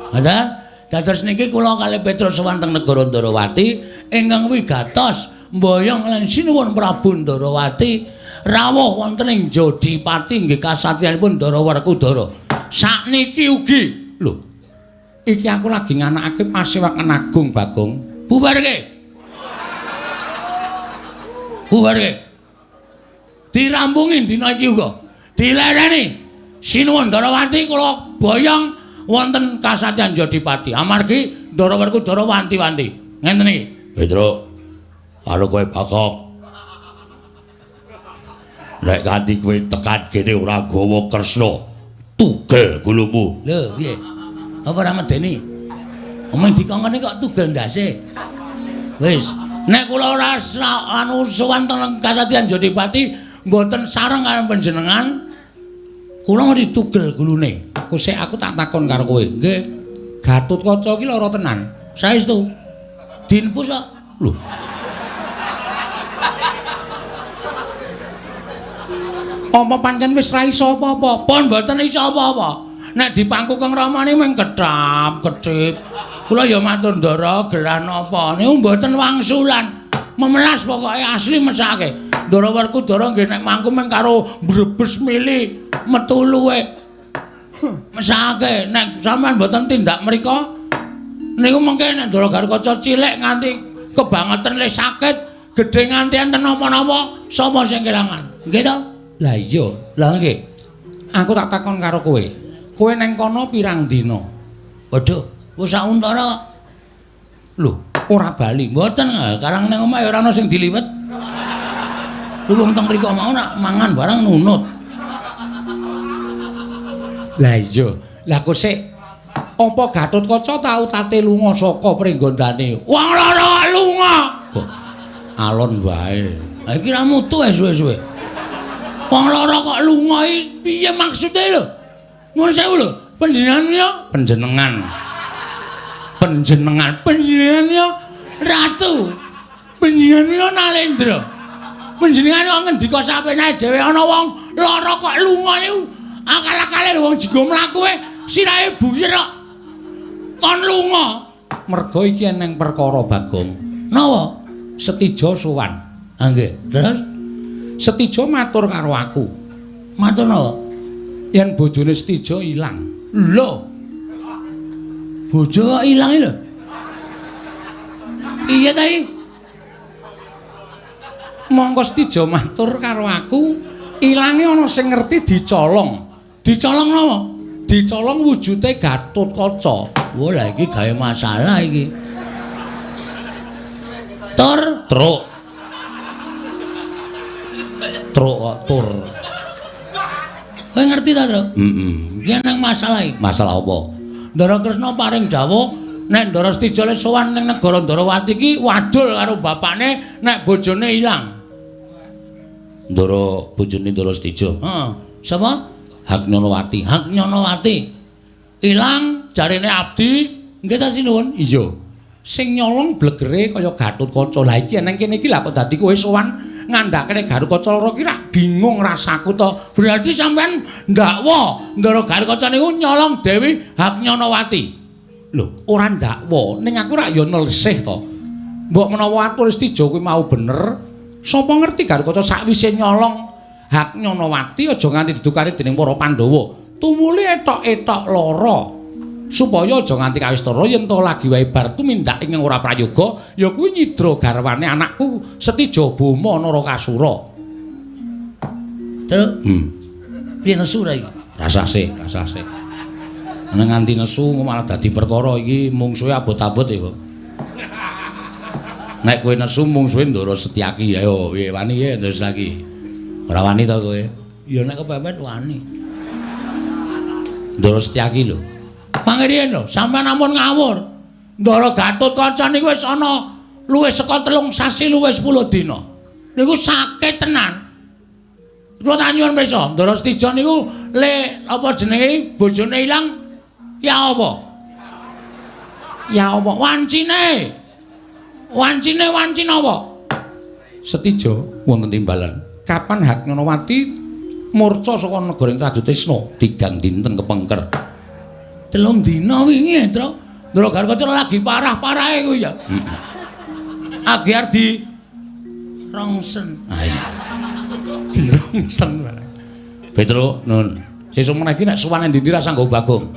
Ngoten? Dados niki kula kalih Petruk sowan teng negara Ndarawati ingkang wigatos mboyong lan sinuwun Prabu Ndarawati rawuh wonten ing Jodipati nggih kasatriyanipun Ndara Werkudara. Sakniki ugi lho. Iki aku lagi nganakake pasewakan agung Bagong. Bubarke. Bubarke. Dirampungi dina iki uga. Dilereni. Sinuwun Ndarawati kula boyong wonten kasatriyan Jodipati. Amargi Ndara Werkudara wanti-wanti. Ngenten iki. Petruk, karo kowe Bagong. Nek kanthi kowe tekan kene ora gawa Kresna, tugel gulumu. Lho, piye? Apa ora medeni? Omong dikongkone kok tugel ndase. Wis, nek kula ora anu sowan teng kasatriyan Jodipati mboten sareng karo panjenengan, kula ngerti tugel gulune. Aku sik aku tak takon karo kowe. Nggih. Gatotkaca iki lara tenan. Saestu. Diinfus kok. Lho. Apa pancen wis ra iso apa-apa? Pun mboten iso apa-apa. Nek dipangku Kang Ramane mung kedhap-kedhip. Kula ya matur Ndara, gerah napa? Niku mboten wangsulan. Memelas pokoke asli mesake. Ndara Werkudara nggih nek mangku mung karo mbrebes mili metu luwe. Mesake nek sampean mboten tindak mriko niku mengke nek Ndara Gatotkaca cilik nganti kebangetan le sakit, gedhe nganti enten napa-napa, sapa sing kelangan? Nggih to? Lah iya, lah nggih. Aku tak takon karo kowe. Kowe neng kono pirang dina? Waduh, wis sak untara. Lho, ora bali. Mboten, karang neng omah ya ora ana sing diliwet. Lho wong teng mriko mau nak mangan barang nunut. Lah iya, lah kok sik apa Gatotkaca tau tate lunga saka pringgondane? Wong lara lunga. Kok alon wae. Ha iki ra mutu ae suwe-suwe. Wong lara kok lunga iki piye maksude lho? Nuwun sewu lho, panjenengan ya panjenengan. Panjenengan, panjenengan ya ratu. Panjenengan ya Nalendra. Panjenengan kok ngendika sapenake dhewe ana wong lara kok lunga niku akal-akale wong jenggo mlaku e sirahe buyer kok. Kon lunga. Mergo iki eneng perkara Bagong. Napa? Setija sowan. Ha nggih. Terus Setija matur karo aku. Matur napa? Yen bojone Setija ilang. Lho. Bojo kok ilang lho. Piye ta iki? Mongko Setija matur karo aku, ilange ana sing ngerti dicolong. Dicolong napa? Dicolong wujude Gatotkaca. Wah, lah iki gawe masalah iki. Tur, truk. Truk kok tur. Kowe ngerti ta, Truk? Heeh. Iki nang masalah iki. Masalah apa? Ndara Kresna paring dawuh nek Ndara Setija le sowan ning negara Ndarawati iki wadul karo bapakne nek bojone ilang. Ndara bojone Ndara Setija. Heeh. Sapa? Haknyanawati. Haknyanawati. Ilang jarene abdi. Nggih ta sinuwun? Iya. Sing nyolong blegere kaya Gatotkaca. Lah iki nang kene iki lah kok dadi kowe sowan ngandhakene Gatotkaca lara ki rak bingung rasaku to. Berarti sampean ndakwa Ndara Gatotkaca niku nyolong Dewi Haknyanawati. Lho, ora ndakwa, ning aku rak ya nelsih to. Mbok menawa atur Setija kuwi mau bener, sapa ngerti Gatotkaca sakwise nyolong Haknyanawati aja nganti didukani dening para Pandhawa. Tumuli etok-etok lara. Supaya aja nganti kawistara yen to lagi wae bar tumindak ing ora prayoga ya kuwi nyidra garwane anakku Setija Boma Narakasura. Terus, Piye nesu ra iki? Rasah sih, rasah sih. Nek nganti nesu malah dadi perkara iki mungsuhe abot-abot ya, Pak. Nek kowe nesu mungsuhe Ndara Setyaki, ayo piye wani ya Ndara Setyaki? Ora wani to kowe? Ya nek kepepet wani. Ndara Setyaki lho. Pangriyen lho, sampeyan ampun ngawur. Ndara Gatotkaca niku wis ana luwih saka 3 sasi luwih 10 dina. Niku sakit tenan. Kula tak nyuwun pirsa, Ndara Setija niku le apa jenenge bojone ilang ya apa? Ya apa wancine? Wancine wanci napa? Setija wonten timbalan. Kapan Haknyanawati murca saka negara Trajutrisna tigang dinten kepengker. 3 dina wingi, Tru. Ndara Gatotkaca lagi parah-parahe kuwi ya. Agi arep di rongsen. Ha iya. Dirongsen barang. Petro, nun. Sesuk meneh iki nek sowan endi-endi ra sanggo Bagong.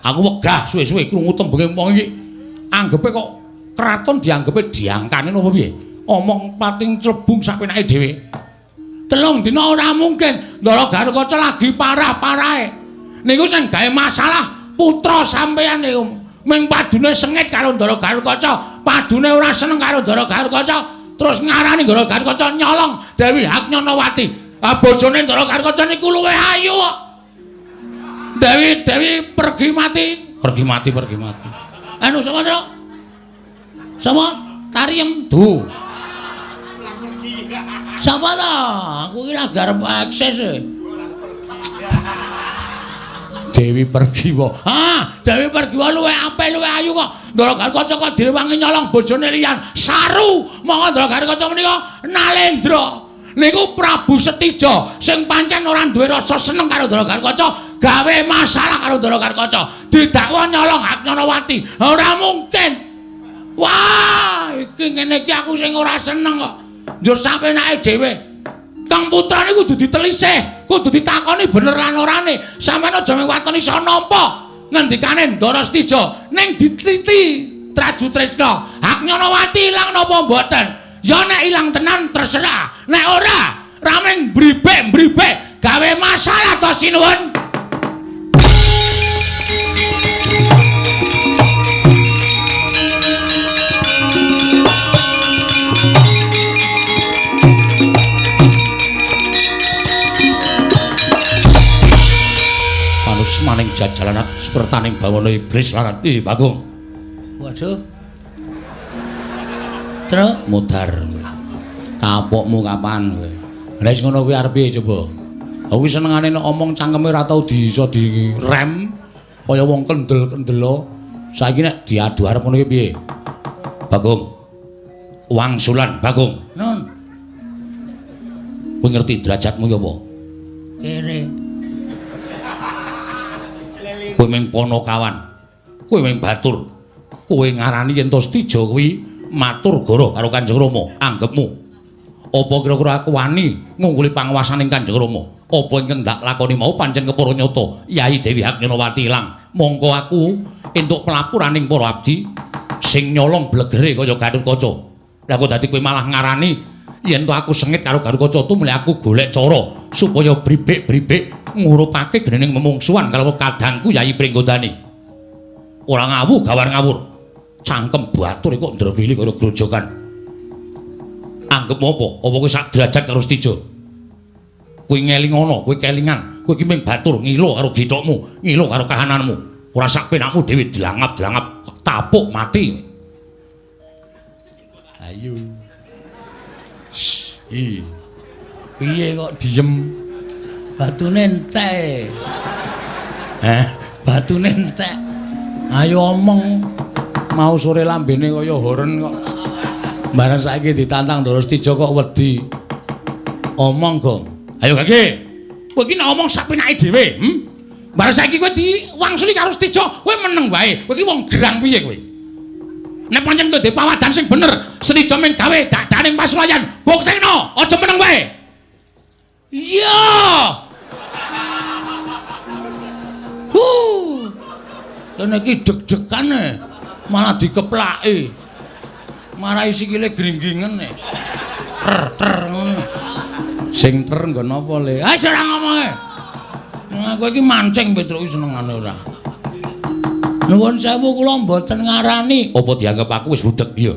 Aku wegah suwe-suwe krungu tembunge wong iki. Anggepe kok kraton dianggepe diangkane napa piye? Omong pating clebung sak penake dhewe. 3 dina ora mungkin. Ndara Gatotkaca lagi parah-parahe. Niku sing gawe masalah putra sampeyan niku. Ming padune sengit karo Ndara Gatotkaca, padune ora seneng karo Ndara Gatotkaca, terus ngarani Ndara Gatotkaca nyolong Dewi Haknyanawati. Ah bojone Ndara Gatotkaca niku luwih ayu kok. Dewi Dewi pergi mati, pergi mati, pergi mati. Anu sapa, Tru? Sapa? Tariem du. Sapa ta? Aku iki lagi arep akses e. Dewi Pergiwa. Ah, Dewi Pergiwa luwih apik, luwih ayu kok. Ndara Gatotkaca kok direwangi nyolong bojone liyan. Saru. Monggo Ndara Gatotkaca menika Nalendra. Niku Prabu Setija sing pancen ora duwe rasa seneng karo Ndara Gatotkaca, gawe masalah karo Ndara Gatotkaca. Didakwa nyolong Haknyanawati. Ora mungkin. Wah, iki ngene iki aku sing ora seneng kok. Njur sampenake dhewe. Kang putra niku kudu ditelisih, kudu ditakoni bener lan orane. Sampeyan aja mung waton iso nampa ngendikane Ndara Setija ning diteliti Trajutrisna. Haknyanawati ilang napa mboten? Ya nek ilang tenan terserah, nek ora rameng bribek-bribek gawe masalah to sinuwun. Maning jajalanat sukertaning bawana iblis lanat. Ih, Bagong. Waduh. Tru mudhar. Kapokmu kapan kowe? Lah wis ngono kuwi arep piye coba? Aku senengane nek omong cangkeme ora tau iso direm kaya wong kendel-kendelo. Saiki nek diadu arep ngono ki piye? Bagong. Wangsulan, Bagong. Nun. Kowe ngerti derajatmu ki apa? Kere. Kowe mung ponokawan, kowe mung batur, kowe ngarani yen to Setija kuwi matur goro karo Kanjeng Rama, anggepmu. Apa kira-kira aku wani ngungkuli panguwasaning Kanjeng Rama? Apa ingkang ndak lakoni mau pancen kepara nyata Yai Dewi Haknyanawati ilang. Mongko aku entuk pelapuraning para abdi sing nyolong blegere kaya Gatotkaca. Lah kok dadi kowe malah ngarani yen to aku sengit karo Gatotkaca tumuli aku golek cara supaya bribik-bribik ngurupake genening memungsuhan karo kadangku Yai Pringgondani. Ora ngawu gawar ngawur. Cangkem batur kok ndrewili kaya grojogan. Anggepmu apa? Apa kowe sak derajat karo Setija? Kowe ngelingono, kowe kelingan, kowe iki mung batur ngilo karo githokmu, ngilo karo kahananmu. Ora sak penakmu dhewe dilangap-dilangap tapuk mati. Ayo. Shh. Piye kok diem? Batune entek. Heh, batune entek. Ayo omong. Mau sore lambene kaya horen kok. Bareng saiki ditantang Ndara Setija kok wedi. Omong, Gong. Ayo Gage. Kowe iki nek omong sak penake dhewe, Bareng saiki kowe diwangsuli karo Setija, kowe meneng wae. Kowe iki wong gerang piye kowe? Nek pancen kowe duwe pawadan sing bener, Setija mung gawe dadaning pasulayan, buktekno, aja meneng wae. Iya. Huh. Kene iki deg-degane malah dikeplaki. Marai sikile gringgingen e. Ter ter ngono. Sing ter nggon apa le? Ah ora ngomonge. Kowe iki mancing Petruk iki senengane ora. Nuwun sewu kula mboten ngarani. Apa dianggep aku wis budheg? Iya.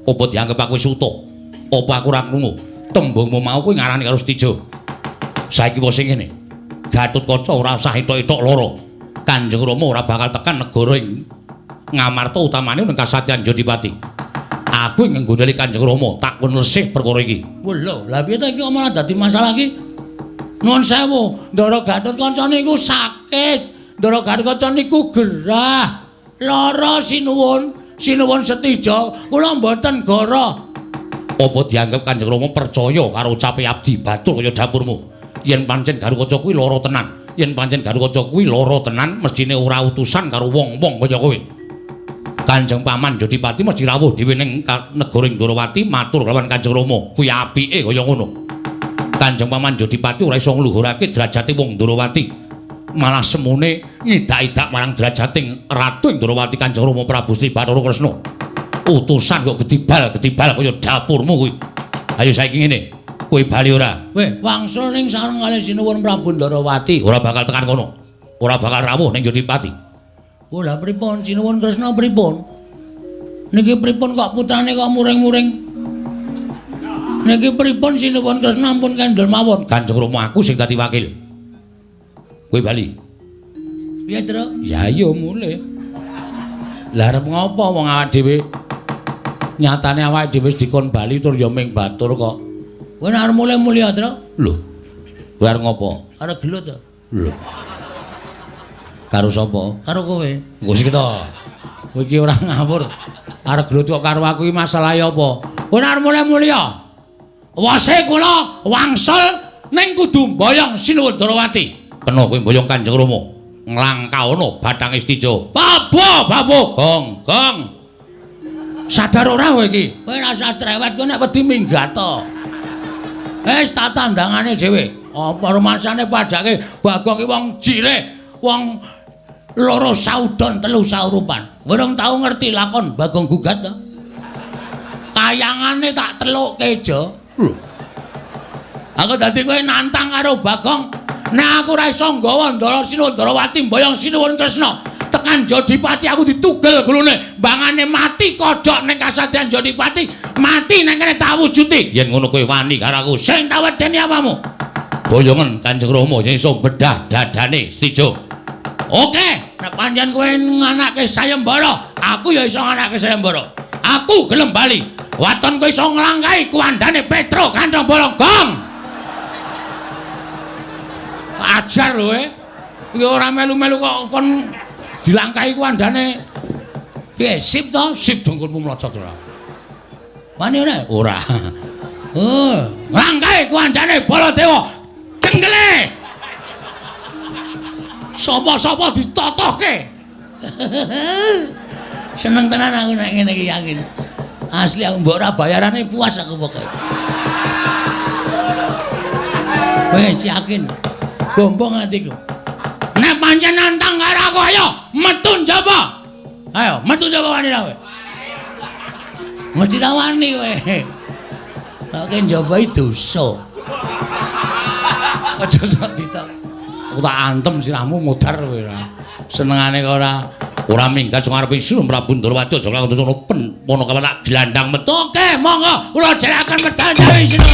Apa dianggep aku wis utuh? Apa aku ora krungu? Tembungmu mau kuwi ngarani karo Setija. Saiki wis ngene. Gatotkaca ora usah etok-etok lara. Kanjeng Rama ora bakal tekan negara ing Ngamarta utamane ning Kasatyan Jodipati. Aku ing nggondheli Kanjeng Rama tak kon lesih perkara iki. Lho, lha piye ta iki malah dadi masalah iki? Nuwun sewu, Ndara Gatotkaca niku sakit. Ndara Gatotkaca niku gerah. Lara sinuwun, sinuwun setija, kula mboten goro. Apa dianggep Kanjeng Rama percaya karo ucape abdi batur kaya dapurmu? Yen pancen Gatotkaca kuwi lara tenan, yen pancen Gatotkaca kuwi lara tenan, mestine ora utusan karo wong-wong kaya kowe. Kanjeng Paman Jodipati mesti rawuh dhewe ning negara Ndorowati matur kelawan Kanjeng Rama. Kuwi apike kaya ngono. Kanjeng Paman Jodipati ora iso ngluhurake derajate wong Ndorowati. Malah semune ngidak-idak marang derajating Ratu Ndorowati Kanjeng Rama Prabu Sri Bathara Kresna. Utusan kok gedibal-gedibal kaya dapurmu kuwi. Ayo saiki ngene, kowe bali ora? Weh, wangsul ning sareng kalih sinuwun Prabu Ndorowati. Ora bakal tekan kono. Ora bakal rawuh ning Jodipati. Oh lah pripun sinuwun Kresna pripun? Niki pripun kok putrane kok muring-muring? Niki pripun sinuwun Kresna ampun kendel mawon. Kanjeng Rama aku sing dadi wakil. Kowe bali. Piye, Tru? Ya ayo mulih. Lah arep ngopo wong awak dhewe? Nyatane awake dhewe wis dikon bali tur ya ming batur kok. Kowe nek arep mulih-mulih, Tru? Lho. Kowe arep ngopo? Arep gelut to. Lho. Karo sapa? Karo kowe. Engko sik to. Kowe iki ora ngawur. Arep gelut kok karo aku iki masalahe apa? Kowe arep mulih-mulih. Wase kula wangsul ning kudu mboyong Sinuwun Ndorowati. Kena kowe mboyong Kanjeng Rama. Nglangkaono Bathang Istija. Babo, babo, gong, gong. Sadar ora kowe iki? Kowe ora usah cerewet, kowe nek wedi minggat to. Wis tak tandangane dhewe. Apa rumasane padake Bagong ki wong jire, wong loro saudon telu saurupan. Urung tau ngerti lakon Bagong gugat to. Kayangane tak telukke jo. Lho. Aku dadi kowe nantang karo Bagong. Nek aku ora iso nggawa Ndara Sinuwun Ndorowati mboyong Sinuwun Kresna tekan Jodipati aku ditugel gulune, mbangane mati kodhok ning kasadyan Jodipati, mati ning kene tak wujuti. Yen ngono kowe wani karo aku, sing tak wedeni apamu? Boyongen Kanjeng Rama sing iso bedah dadane Stija. Oke, nek pancen kowe nganake sayembara, aku ya iso nganake sayembara. Aku gelem bali. Waton kowe iso nglangkahi kuwandane Petro Kantong Bolong. Gong. Ajar lho e. Iki ora melu-melu kok kon dilangkahi kuwandane. Piye sip to? Sip dongkulmu mlocot ora. Wani ora? Ora. Oh, nglangkahi kuwandane Baladewa. Jenggele. Sapa-sapa ditotohke. Seneng tenan aku nek ngene iki yakin. Asli aku mbok ora bayarane puas aku pokoke. Wis yakin. Bombong atiku. Nek pancen nantang karo aku ayo metu njaba. Ayo metu njaba wani ra kowe. Mesti ra wani kowe. Kok ke njaba iki dosa. Aja sok ditok. Aku tak antem sirahmu modar kowe ora. Senengane kok ora minggat sing arep isu Prabu Ndorowati aja lakon pen pono kawan tak glandang metu. Oke, monggo kula jeraken medal dewi sira.